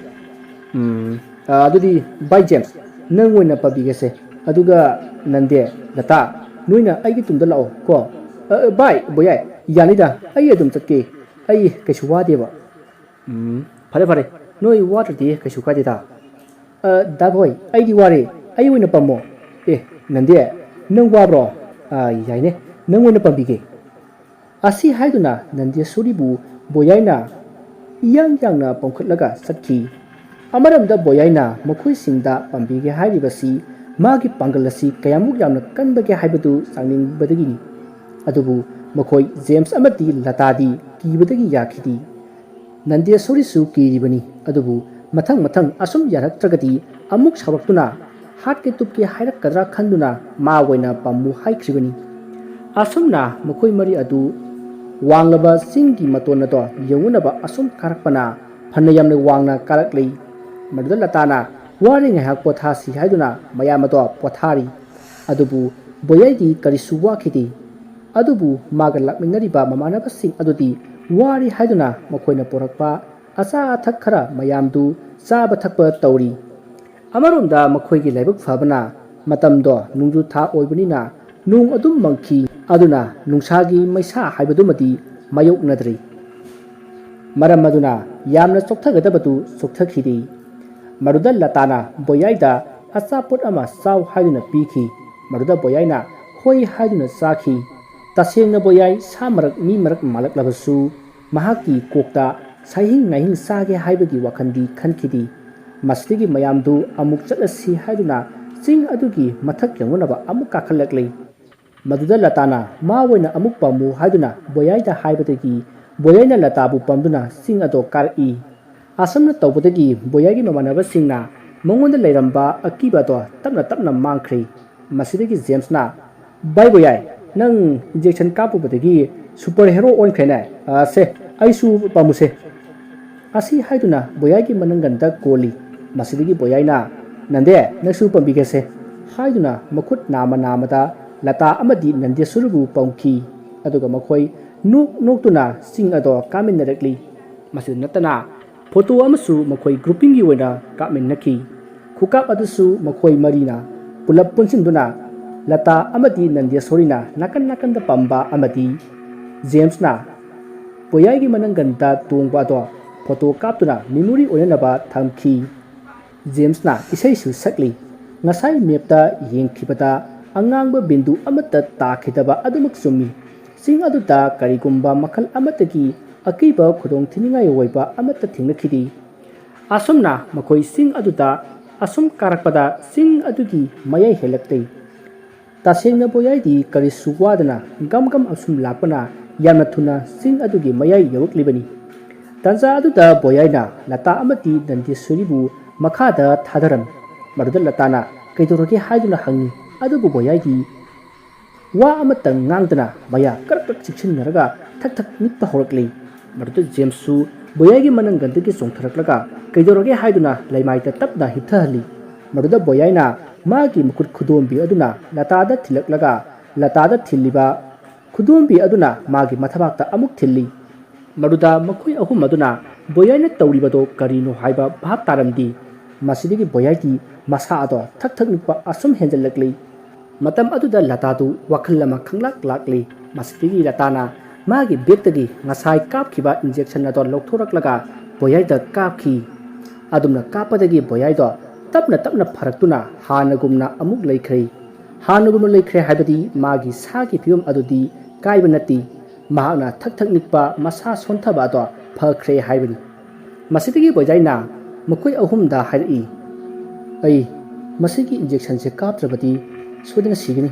ꯎꯝ, ꯑ, ꯑꯗꯨꯗꯤ ꯚꯥꯏ ꯖꯦꯝꯁ, ꯅꯪ ꯑꯣꯏꯅ ꯄꯥꯝꯕꯤꯒꯦꯁꯦ꯫ ꯑꯗꯨꯒ ꯅꯟꯗꯦ, ꯂꯇꯥ, ꯅꯣꯏꯅ ꯑꯩꯒꯤ ꯇꯨꯡꯗ ꯂꯥꯛꯑꯣ ꯀꯣ꯫ ꯑ, ꯚꯥꯏ ꯕꯣꯌꯥꯏ, ꯌꯥꯅꯤꯗ, ꯑꯩ ꯑꯗꯨꯝ ꯆꯠꯀꯦ, ꯑꯩ ꯀꯩꯁꯨ ꯋꯥꯗꯦꯕ꯫ ꯎꯝ, ꯐꯔꯦ, ꯐꯔꯦ, ꯅꯣꯏ ꯋꯥꯗ꯭ꯔꯗꯤ ꯀꯩꯁꯨ ꯀꯥꯏꯗꯦꯗ꯫ ꯑ, ꯗꯥ ꯕꯣꯏ, ꯑꯩꯗꯤ ꯋꯥꯔꯦ, ꯑꯩ ꯑꯣꯏꯅ ꯄꯝꯃꯣ꯫ ꯑꯦ, ꯅꯟꯗꯦ, ꯅꯪ ꯋꯥꯕ꯭ꯔꯣ? ꯑ, ꯌꯥꯏꯅꯦ, ꯅꯪ ꯑꯣꯏꯅ ꯄꯝꯕꯤꯒꯦ꯫ ꯑꯁꯤ ꯍꯥꯏꯗꯨꯅ ꯅꯟꯗꯦꯁꯣꯔꯤꯕꯨ ꯕꯣꯌꯥꯏꯅ ꯏꯌꯥꯡ ꯌꯥꯡꯅ ꯄꯝꯈꯠꯂꯒ ꯆꯠꯈꯤ꯫ ꯑꯃꯔꯣꯝꯗ ꯕꯣꯌꯥꯏꯅ ꯃꯈꯣꯏꯁꯤꯡꯗ ꯄꯥꯝꯕꯤꯒꯦ ꯍꯥꯏꯔꯤꯕꯁꯤ ꯃꯥꯒꯤ ꯄꯥꯡꯒꯜ ꯑꯁꯤ ꯀꯌꯥꯃꯨꯛ ꯌꯥꯝꯅ ꯀꯟꯕꯒꯦ ꯍꯥꯏꯕꯗꯨ ꯆꯥꯡꯅꯤꯡꯕꯗꯒꯤꯅꯤ꯫ ꯑꯗꯨꯕꯨ ꯃꯈꯣꯏ ꯖꯦꯝꯁ ꯑꯃꯗꯤ ꯂꯇꯥꯗꯤ ꯀꯤꯕꯗꯒꯤ ꯌꯥꯈꯤꯗꯦ꯫ ꯅꯟꯗꯦꯁꯣꯔꯤꯁꯨ ꯀꯤꯔꯤꯕꯅꯤ꯫ ꯑꯗꯨꯕꯨ ꯃꯊꯪ ꯃꯊꯪ ꯑꯁꯨꯝ ꯌꯥꯔꯛꯇ꯭ꯔꯒꯗꯤ ꯑꯃꯨꯛ ꯁꯥꯎꯔꯛꯇꯨꯅ ꯍꯥꯠꯀꯦ ꯇꯨꯞꯀꯦ ꯍꯥꯏꯔꯛꯀꯗ꯭ꯔꯥ ꯈꯟꯗꯨꯅ ꯃꯥ ꯑꯣꯏꯅ ꯄꯥꯝꯃꯨ ꯍꯥꯏꯈ꯭ꯔꯤꯕꯅꯤ꯫ ꯑꯁꯨꯝꯅ ꯃꯈꯣꯏ ꯃꯔꯤ ꯑꯗꯨ ꯋꯥꯡꯂꯕ ꯆꯤꯡꯒꯤ ꯃꯇꯣꯟ ꯑꯗꯣ ꯌꯧꯅꯅꯕ ꯑꯁꯨꯝ ꯀꯥꯔꯛꯄꯅ ꯐꯅ ꯌꯥꯝꯅ ꯋꯥꯡꯅ ꯀꯥꯔꯛꯂꯤ꯫ ꯃꯗꯨꯗ ꯂꯇꯥꯅ ꯋꯥꯔꯦ, ꯉꯥꯏꯍꯥꯛ ꯄꯣꯊꯥꯁꯤ ꯍꯥꯏꯗꯨꯅ ꯃꯌꯥꯝ ꯑꯗꯣ ꯄꯣꯊꯥꯔꯤ꯫ ꯑꯗꯨꯕꯨ ꯕꯣꯌꯥꯏꯗꯤ ꯀꯔꯤꯁꯨ ꯋꯥꯈꯤꯗꯦ꯫ ꯑꯗꯨꯕꯨ ꯃꯥꯒ ꯂꯥꯛꯃꯤꯟꯅꯔꯤꯕ ꯃꯃꯥꯟꯅꯕꯁꯤꯡ ꯑꯗꯨꯗꯤ ꯋꯥꯔꯤ ꯍꯥꯏꯗꯨꯅ ꯃꯈꯣꯏꯅ ꯄꯨꯔꯛꯄ ꯑꯆꯥ ꯑꯊꯛ ꯈꯔ ꯃꯌꯥꯝꯗꯨ ꯆꯥꯕ ꯊꯛꯄ ꯇꯧꯔꯤ꯫ ꯑꯃꯔꯣꯝꯗ ꯃꯈꯣꯏꯒꯤ ꯂꯥꯏꯕꯛ ꯐꯕꯅ ꯃꯇꯝꯗꯣ ꯅꯣꯡꯖꯨ ꯊꯥ ꯑꯣꯏꯕꯅꯤꯅ ꯅꯣꯡ ꯑꯗꯨꯝ ꯃꯪꯈꯤ꯫ ꯑꯗꯨꯅ ꯅꯨꯡꯁꯥꯒꯤ ꯃꯩꯁꯥ ꯍꯥꯏꯕꯗꯨꯃꯗꯤ ꯃꯥꯌꯣꯛꯅꯗ꯭ꯔꯤ꯫ ꯃꯔꯝ ꯑꯗꯨꯅ ꯌꯥꯝꯅ ꯆꯣꯛꯊꯒꯗꯕꯗꯨ ꯆꯣꯛꯊꯈꯤꯗꯦ꯫ ꯃꯗꯨꯗ ꯂꯇꯥꯅ ꯕꯣꯌꯥꯏꯗ ꯑꯆꯥꯄꯣꯠ ꯑꯃ ꯆꯥꯎ ꯍꯥꯏꯗꯨꯅ ꯄꯤꯈꯤ꯫ ꯃꯗꯨꯗ ꯕꯣꯌꯥꯏꯅ ꯍꯣꯏ ꯍꯥꯏꯗꯨꯅ ꯆꯥꯈꯤ꯫ ꯇꯁꯦꯡꯅ ꯕꯣꯌꯥꯏ ꯁꯥ ꯃꯔꯛ ꯃꯤ ꯃꯔꯛ ꯃꯥꯜꯂꯛꯂꯕꯁꯨ ꯃꯍꯥꯛꯀꯤ ꯀꯣꯛꯇ ꯁꯥꯏꯍꯤꯡ ꯅꯥꯏꯍꯤꯡ ꯆꯥꯒꯦ ꯍꯥꯏꯕꯒꯤ ꯋꯥꯈꯜꯗꯤ ꯈꯟꯈꯤꯗꯦ꯫ ꯃꯁꯤꯗꯒꯤ ꯃꯌꯥꯝꯗꯨ ꯑꯃꯨꯛ ꯆꯠꯂꯁꯤ ꯍꯥꯏꯗꯨꯅ ꯆꯤꯡ ꯑꯗꯨꯒꯤ ꯃꯊꯛ ꯌꯧꯅꯅꯕ ꯑꯃꯨꯛ ꯀꯥꯈꯠꯂꯛꯂꯤ꯫ ꯃꯗꯨꯗ ꯂꯇꯥꯅ ꯃꯥ ꯑꯣꯏꯅ ꯑꯃꯨꯛ ꯄꯝꯃꯨ ꯍꯥꯏꯗꯨꯅ ꯕꯣꯌꯥꯏꯗ ꯍꯥꯏꯕꯗꯒꯤ ꯕꯣꯌꯥꯏꯅ ꯂꯇꯥꯕꯨ ꯄꯝꯗꯨꯅ ꯆꯤꯡ ꯑꯗꯣ ꯀꯥꯔꯛꯏ꯫ ꯑꯁꯨꯝꯅ ꯇꯧꯕꯗꯒꯤ ꯕꯣꯌꯥꯏꯒꯤ ꯃꯃꯥꯟꯅꯕꯁꯤꯡꯅ ꯃꯉꯣꯟꯗ ꯂꯩꯔꯝꯕ ꯑꯀꯤꯕ ꯑꯗꯣ ꯇꯞꯅ ꯇꯞꯅ ꯃꯥꯡꯈ꯭ꯔꯦ꯫ ꯃꯁꯤꯗꯒꯤ ꯖꯦꯝꯁꯅ, "ꯚꯥꯏ ꯕꯣꯌꯥꯏ, ꯅꯪ injection ꯀꯥꯞꯄꯨꯕꯗꯒꯤ super hero ꯑꯣꯟꯈ꯭ꯔꯦꯅꯦ꯫ ꯑ, ꯁꯦ, ꯑꯩꯁꯨ ꯄꯥꯝꯃꯨꯁꯦ"꯫ ꯑꯁꯤ ꯍꯥꯏꯗꯨꯅ ꯕꯣꯌꯥꯏꯒꯤ ꯃꯅꯪꯒꯟꯗ ꯀꯣꯜꯂꯤ꯫ ꯃꯁꯤꯗꯒꯤ ꯕꯣꯌꯥꯏꯅ, "ꯅꯟꯗꯦ, ꯅꯪꯁꯨ ꯄꯥꯝꯕꯤꯒꯦꯁꯦ" ꯍꯥꯏꯗꯨꯅ ꯃꯈꯨꯠ ꯅꯥꯝꯃ ꯅꯥꯝꯃꯗ ꯂꯇꯥ ꯑꯃꯗꯤ ꯅꯟꯗꯦꯁꯣꯔꯤꯕꯨ ꯄꯝꯈꯤ꯫ ꯑꯗꯨꯒ ꯃꯈꯣꯏ ꯅꯣꯛ ꯅꯣꯛꯇꯨꯅ ꯆꯤꯡ ꯑꯗꯣ ꯀꯥꯃꯤꯟꯅꯔꯛꯂꯤ꯫ ꯃꯁꯤꯗ ꯅꯠꯇꯅ ꯐꯣꯇꯣ ꯑꯃꯁꯨ ꯃꯈꯣꯏ groupingꯒꯤ ꯑꯣꯏꯅ ꯀꯥꯞꯃꯤꯟꯅꯈꯤ꯫ ꯈꯨꯀꯥꯞ ꯑꯗꯨꯁꯨ ꯃꯈꯣꯏ ꯃꯔꯤꯅ ꯄꯨꯂꯞ ꯄꯨꯟꯁꯤꯟꯗꯨꯅ ꯂꯇꯥ ꯑꯃꯗꯤ ꯅꯟꯗꯦꯁꯣꯔꯤꯅ ꯅꯥꯀꯟ ꯅꯥꯀꯟꯗ ꯄꯝꯕ ꯑꯃꯗꯤ ꯖꯦꯝꯁꯅ ꯕꯣꯌꯥꯏꯒꯤ ꯃꯅꯪꯒꯟꯗ ꯇꯣꯡꯕ ꯑꯗꯣ ꯐꯣꯇꯣ ꯀꯥꯞꯇꯨꯅ memory ꯑꯣꯏꯅꯅꯕ ꯊꯝꯈꯤ꯫ ꯖꯦꯝꯁꯅ ꯏꯁꯩꯁꯨ ꯁꯛꯂꯤ꯫ ꯉꯁꯥꯏ mapꯇ ꯌꯦꯡꯈꯤꯕꯗ ꯑꯉꯥꯡꯕ ꯕꯤꯟꯗꯨ ꯑꯃꯠꯇ ꯇꯥꯈꯤꯗꯕ ꯑꯗꯨꯃꯛ ꯆꯨꯝꯃꯤ꯫ ꯆꯤꯡ ꯑꯗꯨꯗ ꯀꯔꯤꯒꯨꯝꯕ ꯃꯈꯜ ꯑꯃꯠꯇꯒꯤ ꯑꯀꯤꯕ ꯈꯨꯗꯣꯡꯊꯤꯅꯤꯡꯉꯥꯏ ꯑꯣꯏꯕ ꯑꯃꯠꯇ ꯊꯦꯡꯅꯈꯤꯗꯦ꯫ ꯑꯁꯨꯝꯅ ꯃꯈꯣꯏ ꯆꯤꯡ ꯑꯗꯨꯗ ꯑꯁꯨꯝ ꯀꯥꯔꯛꯄꯗ ꯆꯤꯡ ꯑꯗꯨꯒꯤ ꯃꯌꯥꯏ ꯍꯦꯜꯂꯛꯂꯦ꯫ ꯇꯁꯦꯡꯅ ꯕꯣꯌꯥꯏꯗꯤ ꯀꯔꯤꯁꯨ ꯋꯥꯗꯅ ꯒꯝ ꯒꯝ ꯑꯁꯨꯝ ꯂꯥꯛꯄꯅ ꯌꯥꯝꯅ ꯊꯨꯅ ꯆꯤꯡ ꯑꯗꯨꯒꯤ ꯃꯌꯥꯏ ꯌꯧꯔꯛꯂꯤꯕꯅꯤ꯫ ꯇꯥꯟꯖꯥ ꯑꯗꯨꯗ ꯕꯣꯌꯥꯏꯅ ꯂꯇꯥ ꯑꯃꯗꯤ ꯅꯟꯗꯦꯁꯣꯔꯤꯕꯨ ꯃꯈꯥꯗ ꯊꯥꯗꯔꯝꯃꯤ꯫ ꯃꯗꯨꯗ ꯂꯇꯥꯅ "ꯀꯩꯗꯧꯔꯒꯦ?" ꯍꯥꯏꯗꯨꯅ ꯍꯪꯉꯤ꯫ ꯑꯗꯨꯕꯨ ꯕꯣꯌꯥꯏꯗꯤ ꯋꯥ ꯑꯃꯠꯇ ꯉꯥꯡꯗꯅ ꯃꯌꯥ ꯀ꯭ꯔꯛ ꯀ꯭ꯔꯛ ꯆꯤꯛꯁꯤꯟꯅꯔꯒ ꯊꯛ ꯊꯛ ꯅꯤꯛꯄ ꯍꯧꯔꯛꯂꯤ꯫ ꯃꯗꯨꯗ ꯖꯦꯝꯁꯁꯨ ꯕꯣꯌꯥꯏꯒꯤ ꯃꯅꯪꯒꯟꯗꯒꯤ ꯆꯣꯡꯊꯔꯛꯂꯒ "ꯀꯩꯗꯧꯔꯒꯦ?" ꯍꯥꯏꯗꯨꯅ ꯂꯩꯃꯥꯏꯗ ꯇꯞꯅ ꯍꯤꯞꯊꯍꯜꯂꯤ꯫ ꯃꯗꯨꯗ ꯕꯣꯌꯥꯏꯅ ꯃꯥꯒꯤ ꯃꯈꯨꯠ ꯈꯨꯗꯣꯝꯕꯤ ꯑꯗꯨꯅ ꯂꯇꯥꯗ ꯊꯤꯜꯂꯛꯂꯒ ꯂꯇꯥꯗ ꯊꯤꯜꯂꯤꯕ ꯈꯨꯗꯣꯝꯕꯤ ꯑꯗꯨꯅ ꯃꯥꯒꯤ ꯃꯊꯕꯥꯛꯇ ꯑꯃꯨꯛ ꯊꯤꯜꯂꯤ꯫ ꯃꯗꯨꯗ ꯃꯈꯣꯏ ꯑꯍꯨꯝ ꯑꯗꯨꯅ ꯕꯣꯌꯥꯏꯅ ꯇꯧꯔꯤꯕꯗꯣ ꯀꯔꯤꯅꯣ ꯍꯥꯏꯕ ꯚꯥꯞ ꯇꯥꯔꯝꯗꯦ꯫ ꯃꯁꯤꯗꯒꯤ ꯕꯣꯌꯥꯏꯒꯤ ꯃꯁꯥ ꯑꯗꯣ ꯊꯛ ꯊꯛ ꯅꯤꯛꯄ ꯑꯁꯨꯝ ꯍꯦꯟꯖꯜꯂꯛꯂꯤ꯫ ꯃꯇꯝ ꯑꯗꯨꯗ ꯂꯇꯥꯗꯨ ꯋꯥꯈꯜ ꯑꯃ ꯈꯪꯂꯥꯛ ꯂꯥꯛꯂꯤ꯫ ꯃꯁꯤꯗꯒꯤ ꯂꯇꯥꯅ ꯃꯥꯒꯤ bagꯇꯒꯤ ꯉꯁꯥꯏ ꯀꯥꯞꯈꯤꯕ injection ꯑꯗꯣ ꯂꯧꯊꯣꯔꯛꯂꯒ ꯕꯣꯌꯥꯏꯗ ꯀꯥꯞꯈꯤ꯫ ꯑꯗꯨꯝꯅ ꯀꯥꯞꯄꯗꯒꯤ ꯕꯣꯌꯥꯏꯗꯣ ꯇꯞꯅ ꯇꯞꯅ ꯐꯔꯛꯇꯨꯅ ꯍꯥꯟꯅꯒꯨꯝꯅ ꯑꯃꯨꯛ ꯂꯩꯈ꯭ꯔꯦ꯫ ꯍꯥꯟꯅꯒꯨꯝꯅ ꯂꯩꯈ꯭ꯔꯦ ꯍꯥꯏꯕꯗꯤ ꯃꯥꯒꯤ ꯁꯥꯒꯤ ꯐꯤꯕꯝ ꯑꯗꯨꯗꯤ ꯀꯥꯏꯕ ꯅꯠꯇꯦ꯫ ꯃꯍꯥꯛꯅ ꯊꯛ ꯊꯛ ꯅꯤꯛꯄ, ꯃꯁꯥ ꯁꯣꯟꯊꯕ ꯑꯗꯣ ꯐꯈ꯭ꯔꯦ ꯍꯥꯏꯕꯅꯤ꯫ ꯃꯁꯤꯗꯒꯤ ꯕꯣꯌꯥꯏꯅ ꯃꯈꯣꯏ ꯑꯍꯨꯝꯗ ꯍꯥꯏꯔꯛꯏ, "ꯑꯩ ꯃꯁꯤꯒꯤ injectionꯁꯦ ꯀꯥꯞꯇ꯭ꯔꯕꯗꯤ ꯁꯣꯏꯗꯅ ꯁꯤꯒꯅꯤ꯫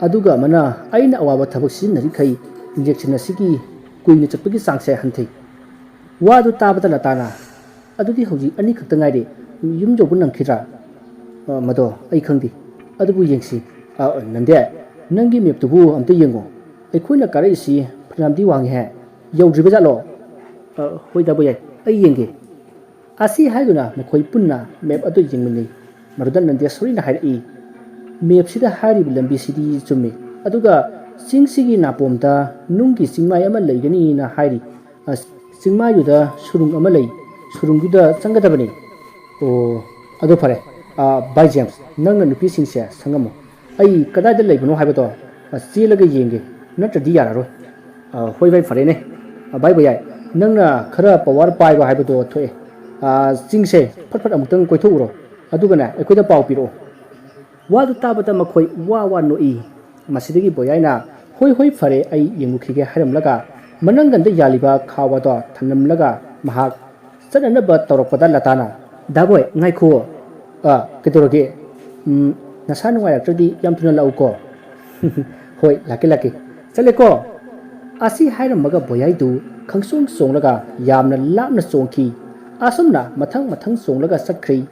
ꯑꯗꯨꯒ ꯑꯃꯅ, ꯑꯩꯅ ꯑꯋꯥꯕ ꯊꯕꯛ ꯁꯤꯖꯤꯟꯅꯔꯤꯈꯩ injection ꯑꯁꯤꯒꯤ ꯀꯨꯏꯅ ꯆꯠꯄꯒꯤ ꯆꯥꯡꯁꯦ ꯍꯟꯊꯩ꯫" ꯋꯥꯗꯨ ꯇꯥꯕꯗ ꯂꯇꯥꯅ, "ꯑꯗꯨꯗꯤ ꯍꯧꯖꯤꯛ ꯑꯅꯤꯈꯛꯇ ꯉꯥꯏꯔꯦ, ꯌꯨꯝ ꯌꯧꯕ ꯅꯪꯈꯤꯗ꯭ꯔꯥ?" "ꯑ, ꯃꯗꯣ ꯑꯩ ꯈꯪꯗꯦ, ꯑꯗꯨꯕꯨ ꯌꯦꯡꯁꯤ꯫ ꯑ, ꯅꯟꯗꯦ, ꯅꯪꯒꯤ mapꯇꯨꯕꯨ ꯑꯝꯇ ꯌꯦꯡꯉꯣ꯫ ꯑꯩꯈꯣꯏꯅ ꯀꯥꯔꯛꯏꯁꯤ ꯐꯅꯌꯥꯝꯗꯤ ꯋꯥꯡꯉꯤꯍꯦ꯫ ꯌꯧꯗ꯭ꯔꯤꯕ ꯖꯥꯠꯂꯣ?" "ꯑ, ꯍꯣꯏꯗ ꯕꯣꯌꯥꯏ, ꯑꯩ ꯌꯦꯡꯒꯦ꯫" ꯑꯁꯤ ꯍꯥꯏꯗꯨꯅ ꯃꯈꯣꯏ ꯄꯨꯟꯅ map ꯑꯗꯨ ꯌꯦꯡꯃꯤꯟꯅꯩ꯫ ꯃꯗꯨꯗ ꯅꯟꯗꯦꯁꯣꯔꯤꯅ ꯍꯥꯏꯔꯛꯏ, ꯃꯦꯞꯁꯤꯗ ꯍꯥꯏꯔꯤꯕ ꯂꯝꯕꯤꯁꯤꯗꯤ ꯆꯨꯝꯃꯤ, ꯑꯗꯨꯒ ꯆꯤꯡꯁꯤꯒꯤ ꯅꯥꯄꯣꯝꯗ ꯅꯨꯡꯒꯤ ꯆꯤꯡꯃꯥꯏ ꯑꯃ ꯂꯩꯒꯅꯤꯅ ꯍꯥꯏꯔꯤ꯫ ꯑ, ꯆꯤꯡꯃꯥꯏꯗꯨꯗ ꯁꯨꯔꯨꯡ ꯑꯃ ꯂꯩ, ꯁꯨꯔꯨꯡꯗꯨꯗ ꯆꯪꯒꯗꯕꯅꯤ꯫ ꯑꯣ, ꯑꯗꯨ ꯐꯔꯦ꯫ ꯑ, ꯚꯥꯏ ꯖꯦꯝꯁ, ꯅꯪꯅ ꯅꯨꯄꯤꯁꯤꯡꯁꯦ ꯁꯪꯉꯝꯃꯨ꯫ ꯑꯩ ꯀꯗꯥꯏꯗ ꯂꯩꯕꯅꯣ ꯍꯥꯏꯕꯗꯣ, ꯑ, ꯆꯦꯜꯂꯒ ꯌꯦꯡꯒꯦ, ꯅꯠꯇ꯭ꯔꯗꯤ ꯌꯥꯔꯔꯣꯏ꯫ ꯑ, ꯍꯣꯏ ꯚꯥꯏ, ꯐꯔꯦꯅꯦ꯫ ꯑ, ꯚꯥꯏ ꯕꯣꯌꯥꯏ, ꯅꯪꯅ ꯈꯔ ꯄꯋꯥꯔ ꯄꯥꯏꯕ ꯍꯥꯏꯕꯗꯣ ꯊꯣꯛꯑꯦ꯫ ꯑ, ꯆꯤꯡꯁꯦ ꯐꯠ ꯐꯠ ꯑꯃꯨꯛꯇꯪ ꯀꯣꯏꯊꯣꯛꯎꯔꯣ, ꯑꯗꯨꯒꯅꯦ ꯑꯩꯈꯣꯏꯗ ꯄꯥꯎ ꯄꯤꯔꯛꯑꯣ꯫ ꯋꯥꯗꯨ ꯇꯥꯕꯗ ꯃꯈꯣꯏ ꯋꯥ ꯋꯥ ꯅꯣꯛꯏ꯫ ꯃꯁꯤꯗꯒꯤ ꯕꯣꯌꯥꯏꯅ, "ꯍꯣꯏ ꯍꯣꯏ, ꯐꯔꯦ, ꯑꯩ ꯌꯦꯡꯉꯨꯈꯤꯒꯦ" ꯍꯥꯏꯔꯝꯂꯒ ꯃꯅꯪꯒꯟꯗ ꯌꯥꯜꯂꯤꯕ ꯈꯥꯎ ꯑꯗꯣ ꯊꯝꯂꯝꯂꯒ ꯃꯍꯥꯛ ꯆꯠꯅꯅꯕ ꯇꯧꯔꯛꯄꯗ ꯂꯇꯥꯅ, "ꯗꯥ ꯕꯣꯏ, ꯉꯥꯏꯈꯨꯑꯣ꯫ ꯑ, ꯀꯩꯗꯧꯔꯒꯦ? ꯎꯝ, ꯅꯁꯥ ꯅꯨꯡꯉꯥꯏꯔꯛꯇ꯭ꯔꯗꯤ ꯌꯥꯝ ꯊꯨꯅ ꯂꯥꯛꯎꯀꯣ꯫" "ꯍꯣꯏ, ꯂꯥꯛꯀꯦ, ꯂꯥꯛꯀꯦ꯫ ꯆꯠꯂꯦꯀꯣ꯫" ꯑꯁꯤ ꯍꯥꯏꯔꯝꯃꯒ ꯕꯣꯌꯥꯏꯗꯨ ꯈꯪꯆꯣꯡ ꯆꯣꯡꯂꯒ ꯌꯥꯝꯅ ꯂꯥꯞꯅ ꯆꯣꯡꯈꯤ꯫ ꯑꯁꯨꯝꯅ ꯃꯊꯪ ꯃꯊꯪ ꯆꯣꯡꯂꯒ ꯆꯠꯈ꯭ꯔꯤ꯫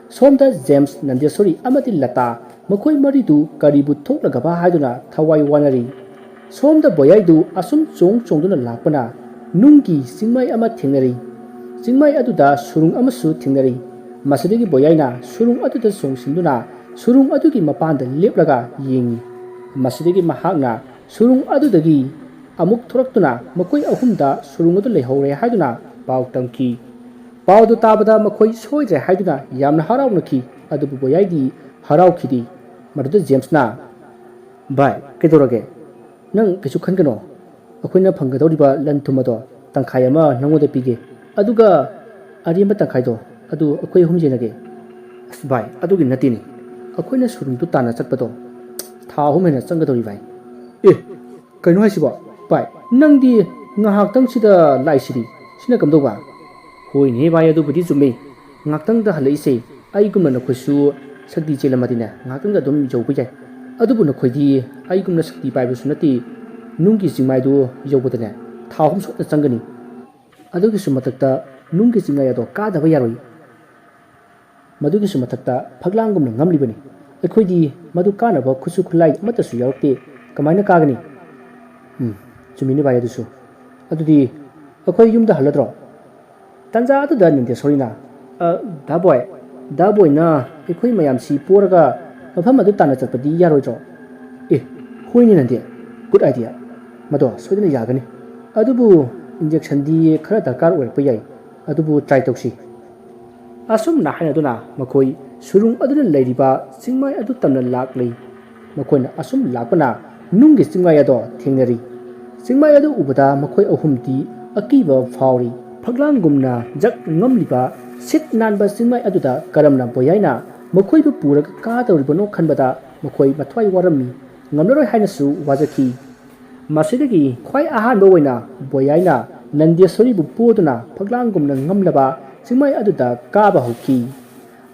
ꯁꯣꯝꯗ ꯖꯦꯝꯁ, ꯅꯟꯗꯦꯁꯣꯔꯤ ꯑꯃꯗꯤ ꯂꯇꯥ ꯃꯈꯣꯏ ꯃꯔꯤꯗꯨ ꯀꯔꯤꯕꯨ ꯊꯣꯛꯂꯒꯕ ꯍꯥꯏꯗꯨꯅ ꯊꯋꯥꯏ ꯋꯥꯅꯔꯤ꯫ ꯁꯣꯝꯗ ꯕꯣꯌꯥꯏꯗꯨ ꯑꯁꯨꯝ ꯆꯣꯡ ꯆꯣꯡꯗꯨꯅ ꯂꯥꯛꯄꯅ ꯅꯨꯡꯒꯤ ꯆꯤꯡꯃꯥꯏ ꯑꯃ ꯊꯦꯡꯅꯔꯤ꯫ ꯆꯤꯡꯃꯥꯏ ꯑꯗꯨꯗ ꯁꯨꯔꯨꯡ ꯑꯃꯁꯨ ꯊꯦꯡꯅꯔꯤ꯫ ꯃꯁꯤꯗꯒꯤ ꯕꯣꯌꯥꯏꯅ ꯁꯨꯔꯨꯡ ꯑꯗꯨꯗ ꯆꯣꯡꯁꯤꯟꯗꯨꯅ ꯁꯨꯔꯨꯡ ꯑꯗꯨꯒꯤ ꯃꯄꯥꯟꯗ ꯂꯦꯞꯂꯒ ꯌꯦꯡꯉꯤ꯫ ꯃꯁꯤꯗꯒꯤ ꯃꯍꯥꯛꯅ ꯁꯨꯔꯨꯡ ꯑꯗꯨꯗꯒꯤ ꯑꯃꯨꯛ ꯊꯣꯔꯛꯇꯨꯅ ꯃꯈꯣꯏ ꯑꯍꯨꯝꯗ ꯁꯨꯔꯨꯡ ꯑꯗꯨ ꯂꯩꯍꯧꯔꯦ ꯍꯥꯏꯗꯨꯅ ꯄꯥꯎ ꯇꯝꯈꯤ꯫ ꯄꯥꯎꯗꯨ ꯇꯥꯕꯗ ꯃꯈꯣꯏ ꯁꯣꯏꯗ꯭ꯔꯦ ꯍꯥꯏꯗꯨꯅ ꯌꯥꯝꯅ ꯍꯔꯥꯎꯅꯈꯤ꯫ ꯑꯗꯨꯕꯨ ꯕꯣꯌꯥꯏꯗꯤ ꯍꯔꯥꯎꯈꯤꯗꯦ꯫ ꯃꯗꯨꯗ ꯖꯦꯝꯁꯅ, "ꯚꯥꯏ, ꯀꯩꯗꯧꯔꯒꯦ? ꯅꯪ ꯀꯩꯁꯨ ꯈꯟꯒꯅꯣ꯫ ꯑꯩꯈꯣꯏꯅ ꯐꯪꯒꯗꯧꯔꯤꯕ ꯂꯟ ꯊꯨꯝ ꯑꯗꯣ ꯇꯪꯈꯥꯏ ꯑꯃ ꯅꯪꯉꯣꯟꯗ ꯄꯤꯒꯦ, ꯑꯗꯨꯒ ꯑꯔꯦꯝꯕ ꯇꯪꯈꯥꯏꯗꯣ ꯑꯗꯨ ꯑꯩꯈꯣꯏ ꯑꯍꯨꯝ ꯌꯦꯟꯅꯒꯦ꯫" "ꯑꯁ ꯚꯥꯏ, ꯑꯗꯨꯒꯤ ꯅꯠꯇꯦꯅꯦ, ꯑꯩꯈꯣꯏꯅ ꯁꯨꯔꯨꯡꯗꯨ ꯇꯥꯟꯅ ꯆꯠꯄꯗꯣ ꯊꯥ ꯑꯍꯨꯝ ꯍꯦꯟꯅ ꯆꯪꯒꯗꯧꯔꯤ ꯚꯥꯏ꯫" "ꯑꯦ, ꯀꯩꯅꯣ ꯍꯥꯏꯁꯤꯕꯣ? ꯚꯥꯏ, ꯅꯪꯗꯤ ꯉꯥꯏꯍꯥꯛꯇꯪꯁꯤꯗ ꯂꯥꯛꯏꯁꯤꯗꯤ, ꯁꯤꯅ ꯀꯝꯗꯧꯕ?" "ꯍꯣꯏꯅꯦ ꯚꯥꯏ, ꯑꯗꯨꯕꯨꯗꯤ ꯆꯨꯝꯃꯤ꯫ ꯉꯥꯏꯍꯥꯛꯇꯪꯗ ꯍꯜꯂꯛꯏꯁꯦ, ꯑꯩꯒꯨꯝꯅ ꯅꯈꯣꯏꯁꯨ ꯁꯛꯇꯤ ꯆꯦꯜꯂꯝꯃꯗꯤꯅꯦ, ꯉꯥꯏꯍꯥꯛꯇꯪꯗ ꯑꯗꯨꯝ ꯌꯧꯕ ꯌꯥꯏ꯫ ꯑꯗꯨꯕꯨ ꯅꯈꯣꯏꯗꯤ ꯑꯩꯒꯨꯝꯅ ꯁꯛꯇꯤ ꯄꯥꯏꯕꯁꯨ ꯅꯠꯇꯦ, ꯅꯨꯡꯒꯤ ꯆꯤꯡꯃꯥꯏꯗꯨ ꯌꯧꯕꯗꯅꯦ ꯊꯥ ꯑꯍꯨꯝ ꯁꯣꯏꯗꯅ ꯆꯪꯒꯅꯤ꯫ ꯑꯗꯨꯒꯤꯁꯨ ꯃꯊꯛꯇ ꯅꯨꯡꯒꯤ ꯆꯤꯡꯃꯥꯏ ꯑꯗꯣ ꯀꯥꯗꯕ ꯌꯥꯔꯣꯏ꯫ ꯃꯗꯨꯒꯤꯁꯨ ꯃꯊꯛꯇ ꯐꯛꯂꯥꯡꯒꯨꯝꯅ ꯉꯝꯂꯤꯕꯅꯤ꯫ ꯑꯩꯈꯣꯏꯗꯤ ꯃꯗꯨ ꯀꯥꯅꯕ ꯈꯨꯠꯁꯨ ꯈꯨꯠꯂꯥꯏ ꯑꯃꯠꯇꯁꯨ ꯌꯥꯎꯔꯛꯇꯦ꯫ ꯀꯃꯥꯏꯅ ꯀꯥꯒꯅꯤ?" "ꯎꯝ, ꯆꯨꯝꯃꯤꯅꯦ ꯚꯥꯏ ꯑꯗꯨꯁꯨ꯫ ꯑꯗꯨꯗꯤ ꯑꯩꯈꯣꯏ ꯌꯨꯝꯗ ꯍꯜꯂꯗ꯭ꯔꯣ?" ꯇꯥꯟꯖꯥ ꯑꯗꯨꯗ ꯅꯟꯗꯦꯁꯣꯔꯤꯅ, "ꯑ, ꯗꯥ ꯕꯣꯏ, ꯗꯥ ꯕꯣꯏꯅ ꯑꯩꯈꯣꯏ ꯃꯌꯥꯝꯁꯤ ꯄꯣꯔꯒ ꯃꯐꯝ ꯑꯗꯨ ꯇꯥꯟꯅ ꯆꯠꯄꯗꯤ ꯌꯥꯔꯣꯏꯗ꯭ꯔꯣ? ꯑꯦ, ꯍꯣꯏꯅꯦ ꯅꯟꯗꯤ, good idea꯫ ꯃꯗꯣ ꯁꯣꯏꯗꯅ ꯌꯥꯒꯅꯤ꯫ ꯑꯗꯨꯕꯨ injection ꯗꯤ ꯈꯔ ꯗꯔꯀꯥꯔ ꯑꯣꯏꯔꯛꯄ ꯌꯥꯏ꯫ ꯑꯗꯨꯕꯨ try ꯇꯧꯁꯤ꯫ ꯑꯁꯨꯝꯅ ꯍꯥꯏꯅꯗꯨꯅ ꯃꯈꯣꯏ ꯁꯨꯔꯨꯡ ꯑꯗꯨꯗ ꯂꯩꯔꯤꯕ ꯆꯤꯡꯃꯥꯏ ꯑꯗꯨ ꯇꯝꯅ ꯂꯥꯛꯂꯤ꯫ ꯃꯈꯣꯏꯅ ꯑꯁꯨꯝ ꯂꯥꯛꯄꯅ ꯅꯨꯡꯒꯤ ꯆꯤꯡꯃꯥꯏ ꯑꯗꯣ ꯊꯦꯡꯅꯔꯤ꯫ ꯆꯤꯡꯃꯥꯏ ꯑꯗꯨ ꯎꯕꯗ ꯃꯈꯣꯏ ꯑꯍꯨꯝꯗꯤ ꯑꯀꯤꯕ ꯐꯥꯎꯔꯤ꯫ ꯐꯛꯂꯥꯡꯒꯨꯝꯅ ꯖꯛ ꯉꯝꯂꯤꯕ ꯁꯤꯠ ꯅꯥꯟꯕ ꯆꯤꯡꯃꯥꯏ ꯑꯗꯨꯗ ꯀꯔꯝꯅ ꯕꯣꯌꯥꯏꯅ ꯃꯈꯣꯏꯕꯨ ꯄꯨꯔꯒ ꯀꯥꯗꯧꯔꯤꯕꯅꯣ ꯈꯟꯕꯗ ꯃꯈꯣꯏ ꯃꯊ꯭ꯋꯥꯏ ꯋꯥꯔꯝꯃꯤ꯫ ꯉꯝꯂꯔꯣꯏ ꯍꯥꯏꯅꯁꯨ ꯋꯥꯖꯈꯤ꯫ ꯃꯁꯤꯗꯒꯤ ꯈ꯭ꯋꯥꯏ ꯑꯍꯥꯟꯕ ꯑꯣꯏꯅ ꯕꯣꯌꯥꯏꯅ ꯅꯟꯗꯦꯁꯣꯔꯤꯕꯨ ꯄꯣꯗꯨꯅ ꯐꯛꯂꯥꯡꯒꯨꯝꯅ ꯉꯝꯂꯕ ꯆꯤꯡꯃꯥꯏ ꯑꯗꯨꯗ ꯀꯥꯕ ꯍꯧꯈꯤ꯫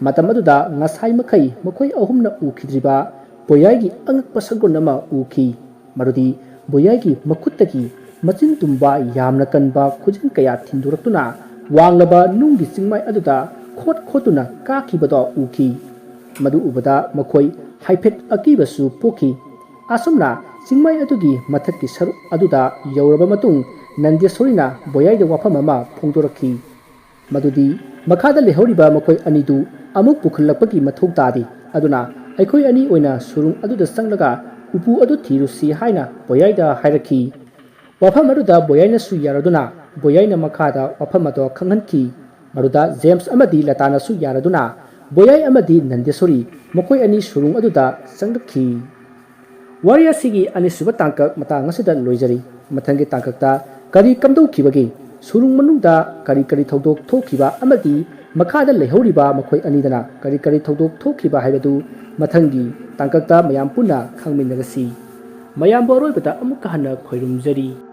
ꯃꯇꯝ ꯑꯗꯨꯗ ꯉꯁꯥꯏ ꯃꯈꯩ ꯃꯈꯣꯏ ꯑꯍꯨꯝꯅ ꯎꯈꯤꯗ꯭ꯔꯤꯕ ꯕꯣꯌꯥꯏꯒꯤ ꯑꯉꯛꯄ ꯁꯛꯂꯣꯟ ꯑꯃ ꯎꯈꯤ꯫ ꯃꯗꯨꯗꯤ ꯕꯣꯌꯥꯏꯒꯤ ꯃꯈꯨꯠꯇꯒꯤ ꯃꯆꯤꯟ ꯇꯨꯝꯕ ꯌꯥꯝꯅ ꯀꯟꯕ ꯈꯨꯖꯤꯟ ꯀꯌꯥ ꯊꯤꯟꯗꯣꯔꯛꯇꯨꯅ ꯋꯥꯡꯂꯕ ꯅꯨꯡꯒꯤ ꯆꯤꯡꯃꯥꯏ ꯑꯗꯨꯗ ꯈꯣꯠ ꯈꯣꯠꯇꯨꯅ ꯀꯥꯈꯤꯕꯗꯣ ꯎꯈꯤ꯫ ꯃꯗꯨ ꯎꯕꯗ ꯃꯈꯣꯏ ꯍꯥꯏꯐꯦꯠ ꯑꯀꯤꯕꯁꯨ ꯄꯣꯛꯈꯤ꯫ ꯑꯁꯨꯝꯅ ꯆꯤꯡꯃꯥꯏ ꯑꯗꯨꯒꯤ ꯃꯊꯛꯀꯤ ꯁꯔꯨꯛ ꯑꯗꯨꯗ ꯌꯧꯔꯕ ꯃꯇꯨꯡ ꯅꯟꯗꯦꯁꯣꯔꯤꯅ ꯕꯣꯌꯥꯏꯗ ꯋꯥꯐꯝ ꯑꯃ ꯐꯣꯡꯗꯣꯔꯛꯈꯤ꯫ ꯃꯗꯨꯗꯤ ꯃꯈꯥꯗ ꯂꯩꯍꯧꯔꯤꯕ ꯃꯈꯣꯏ ꯑꯅꯤꯗꯨ ꯑꯃꯨꯛ ꯄꯨꯈꯠꯂꯛꯄꯒꯤ ꯃꯊꯧ ꯇꯥꯗꯦ꯫ ꯑꯗꯨꯅ ꯑꯩꯈꯣꯏ ꯑꯅꯤ ꯑꯣꯏꯅ ꯁꯨꯔꯨꯡ ꯑꯗꯨꯗ ꯆꯪꯂꯒ ꯎꯄꯨ ꯑꯗꯨ ꯊꯤꯔꯨꯁꯤ ꯍꯥꯏꯅ ꯕꯣꯌꯥꯏꯗ ꯍꯥꯏꯔꯛꯈꯤ꯫ ꯋꯥꯐꯝ ꯑꯗꯨꯗ ꯕꯣꯌꯥꯏꯅꯁꯨ ꯌꯥꯔꯗꯨꯅ ꯕꯣꯌꯥꯏꯅ ꯃꯈꯥꯗ ꯋꯥꯐꯝ ꯑꯗꯣ ꯈꯪꯍꯟꯈꯤ꯫ ꯃꯗꯨꯗ ꯖꯦꯝꯁ ꯑꯃꯗꯤ ꯂꯇꯥꯅꯁꯨ ꯌꯥꯔꯗꯨꯅ ꯕꯣꯌꯥꯏ ꯑꯃꯗꯤ ꯅꯟꯗꯦꯁꯣꯔꯤ ꯃꯈꯣꯏ ꯑꯅꯤ ꯁꯨꯔꯨꯡ ꯑꯗꯨꯗ ꯆꯪꯂꯛꯈꯤ꯫ ꯋꯥꯔꯤ ꯑꯁꯤꯒꯤ ꯑꯅꯤꯁꯨꯕ ꯇꯥꯡꯀꯛ ꯃꯇꯥꯡ ꯑꯁꯤꯗ ꯂꯣꯏꯖꯔꯤ꯫ ꯃꯊꯪꯒꯤ ꯇꯥꯡꯀꯛꯇ ꯀꯔꯤ ꯀꯝꯗꯧꯈꯤꯕꯒꯦ, ꯁꯨꯔꯨꯡ ꯃꯅꯨꯡꯗ ꯀꯔꯤ ꯀꯔꯤ ꯊꯧꯗꯣꯛ ꯊꯣꯛꯈꯤꯕ ꯑꯃꯗꯤ ꯃꯈꯥꯗ ꯂꯩꯍꯧꯔꯤꯕ ꯃꯈꯣꯏ ꯑꯅꯤꯗꯅ ꯀꯔꯤ ꯀꯔꯤ ꯊꯧꯗꯣꯛ ꯊꯣꯛꯈꯤꯕ ꯍꯥꯏꯕꯗꯨ ꯃꯊꯪꯒꯤ ꯇꯥꯡꯀꯛꯇ ꯃꯌꯥꯝ ꯄꯨꯟꯅ ꯈꯪꯃꯤꯟꯅꯔꯁꯤ꯫ ꯃꯌꯥꯝꯕꯨ ꯑꯔꯣꯏꯕꯗ ꯑꯃꯨꯛꯀ ꯍꯟꯅ ꯈꯣꯏꯔꯨꯝꯖꯔꯤ꯫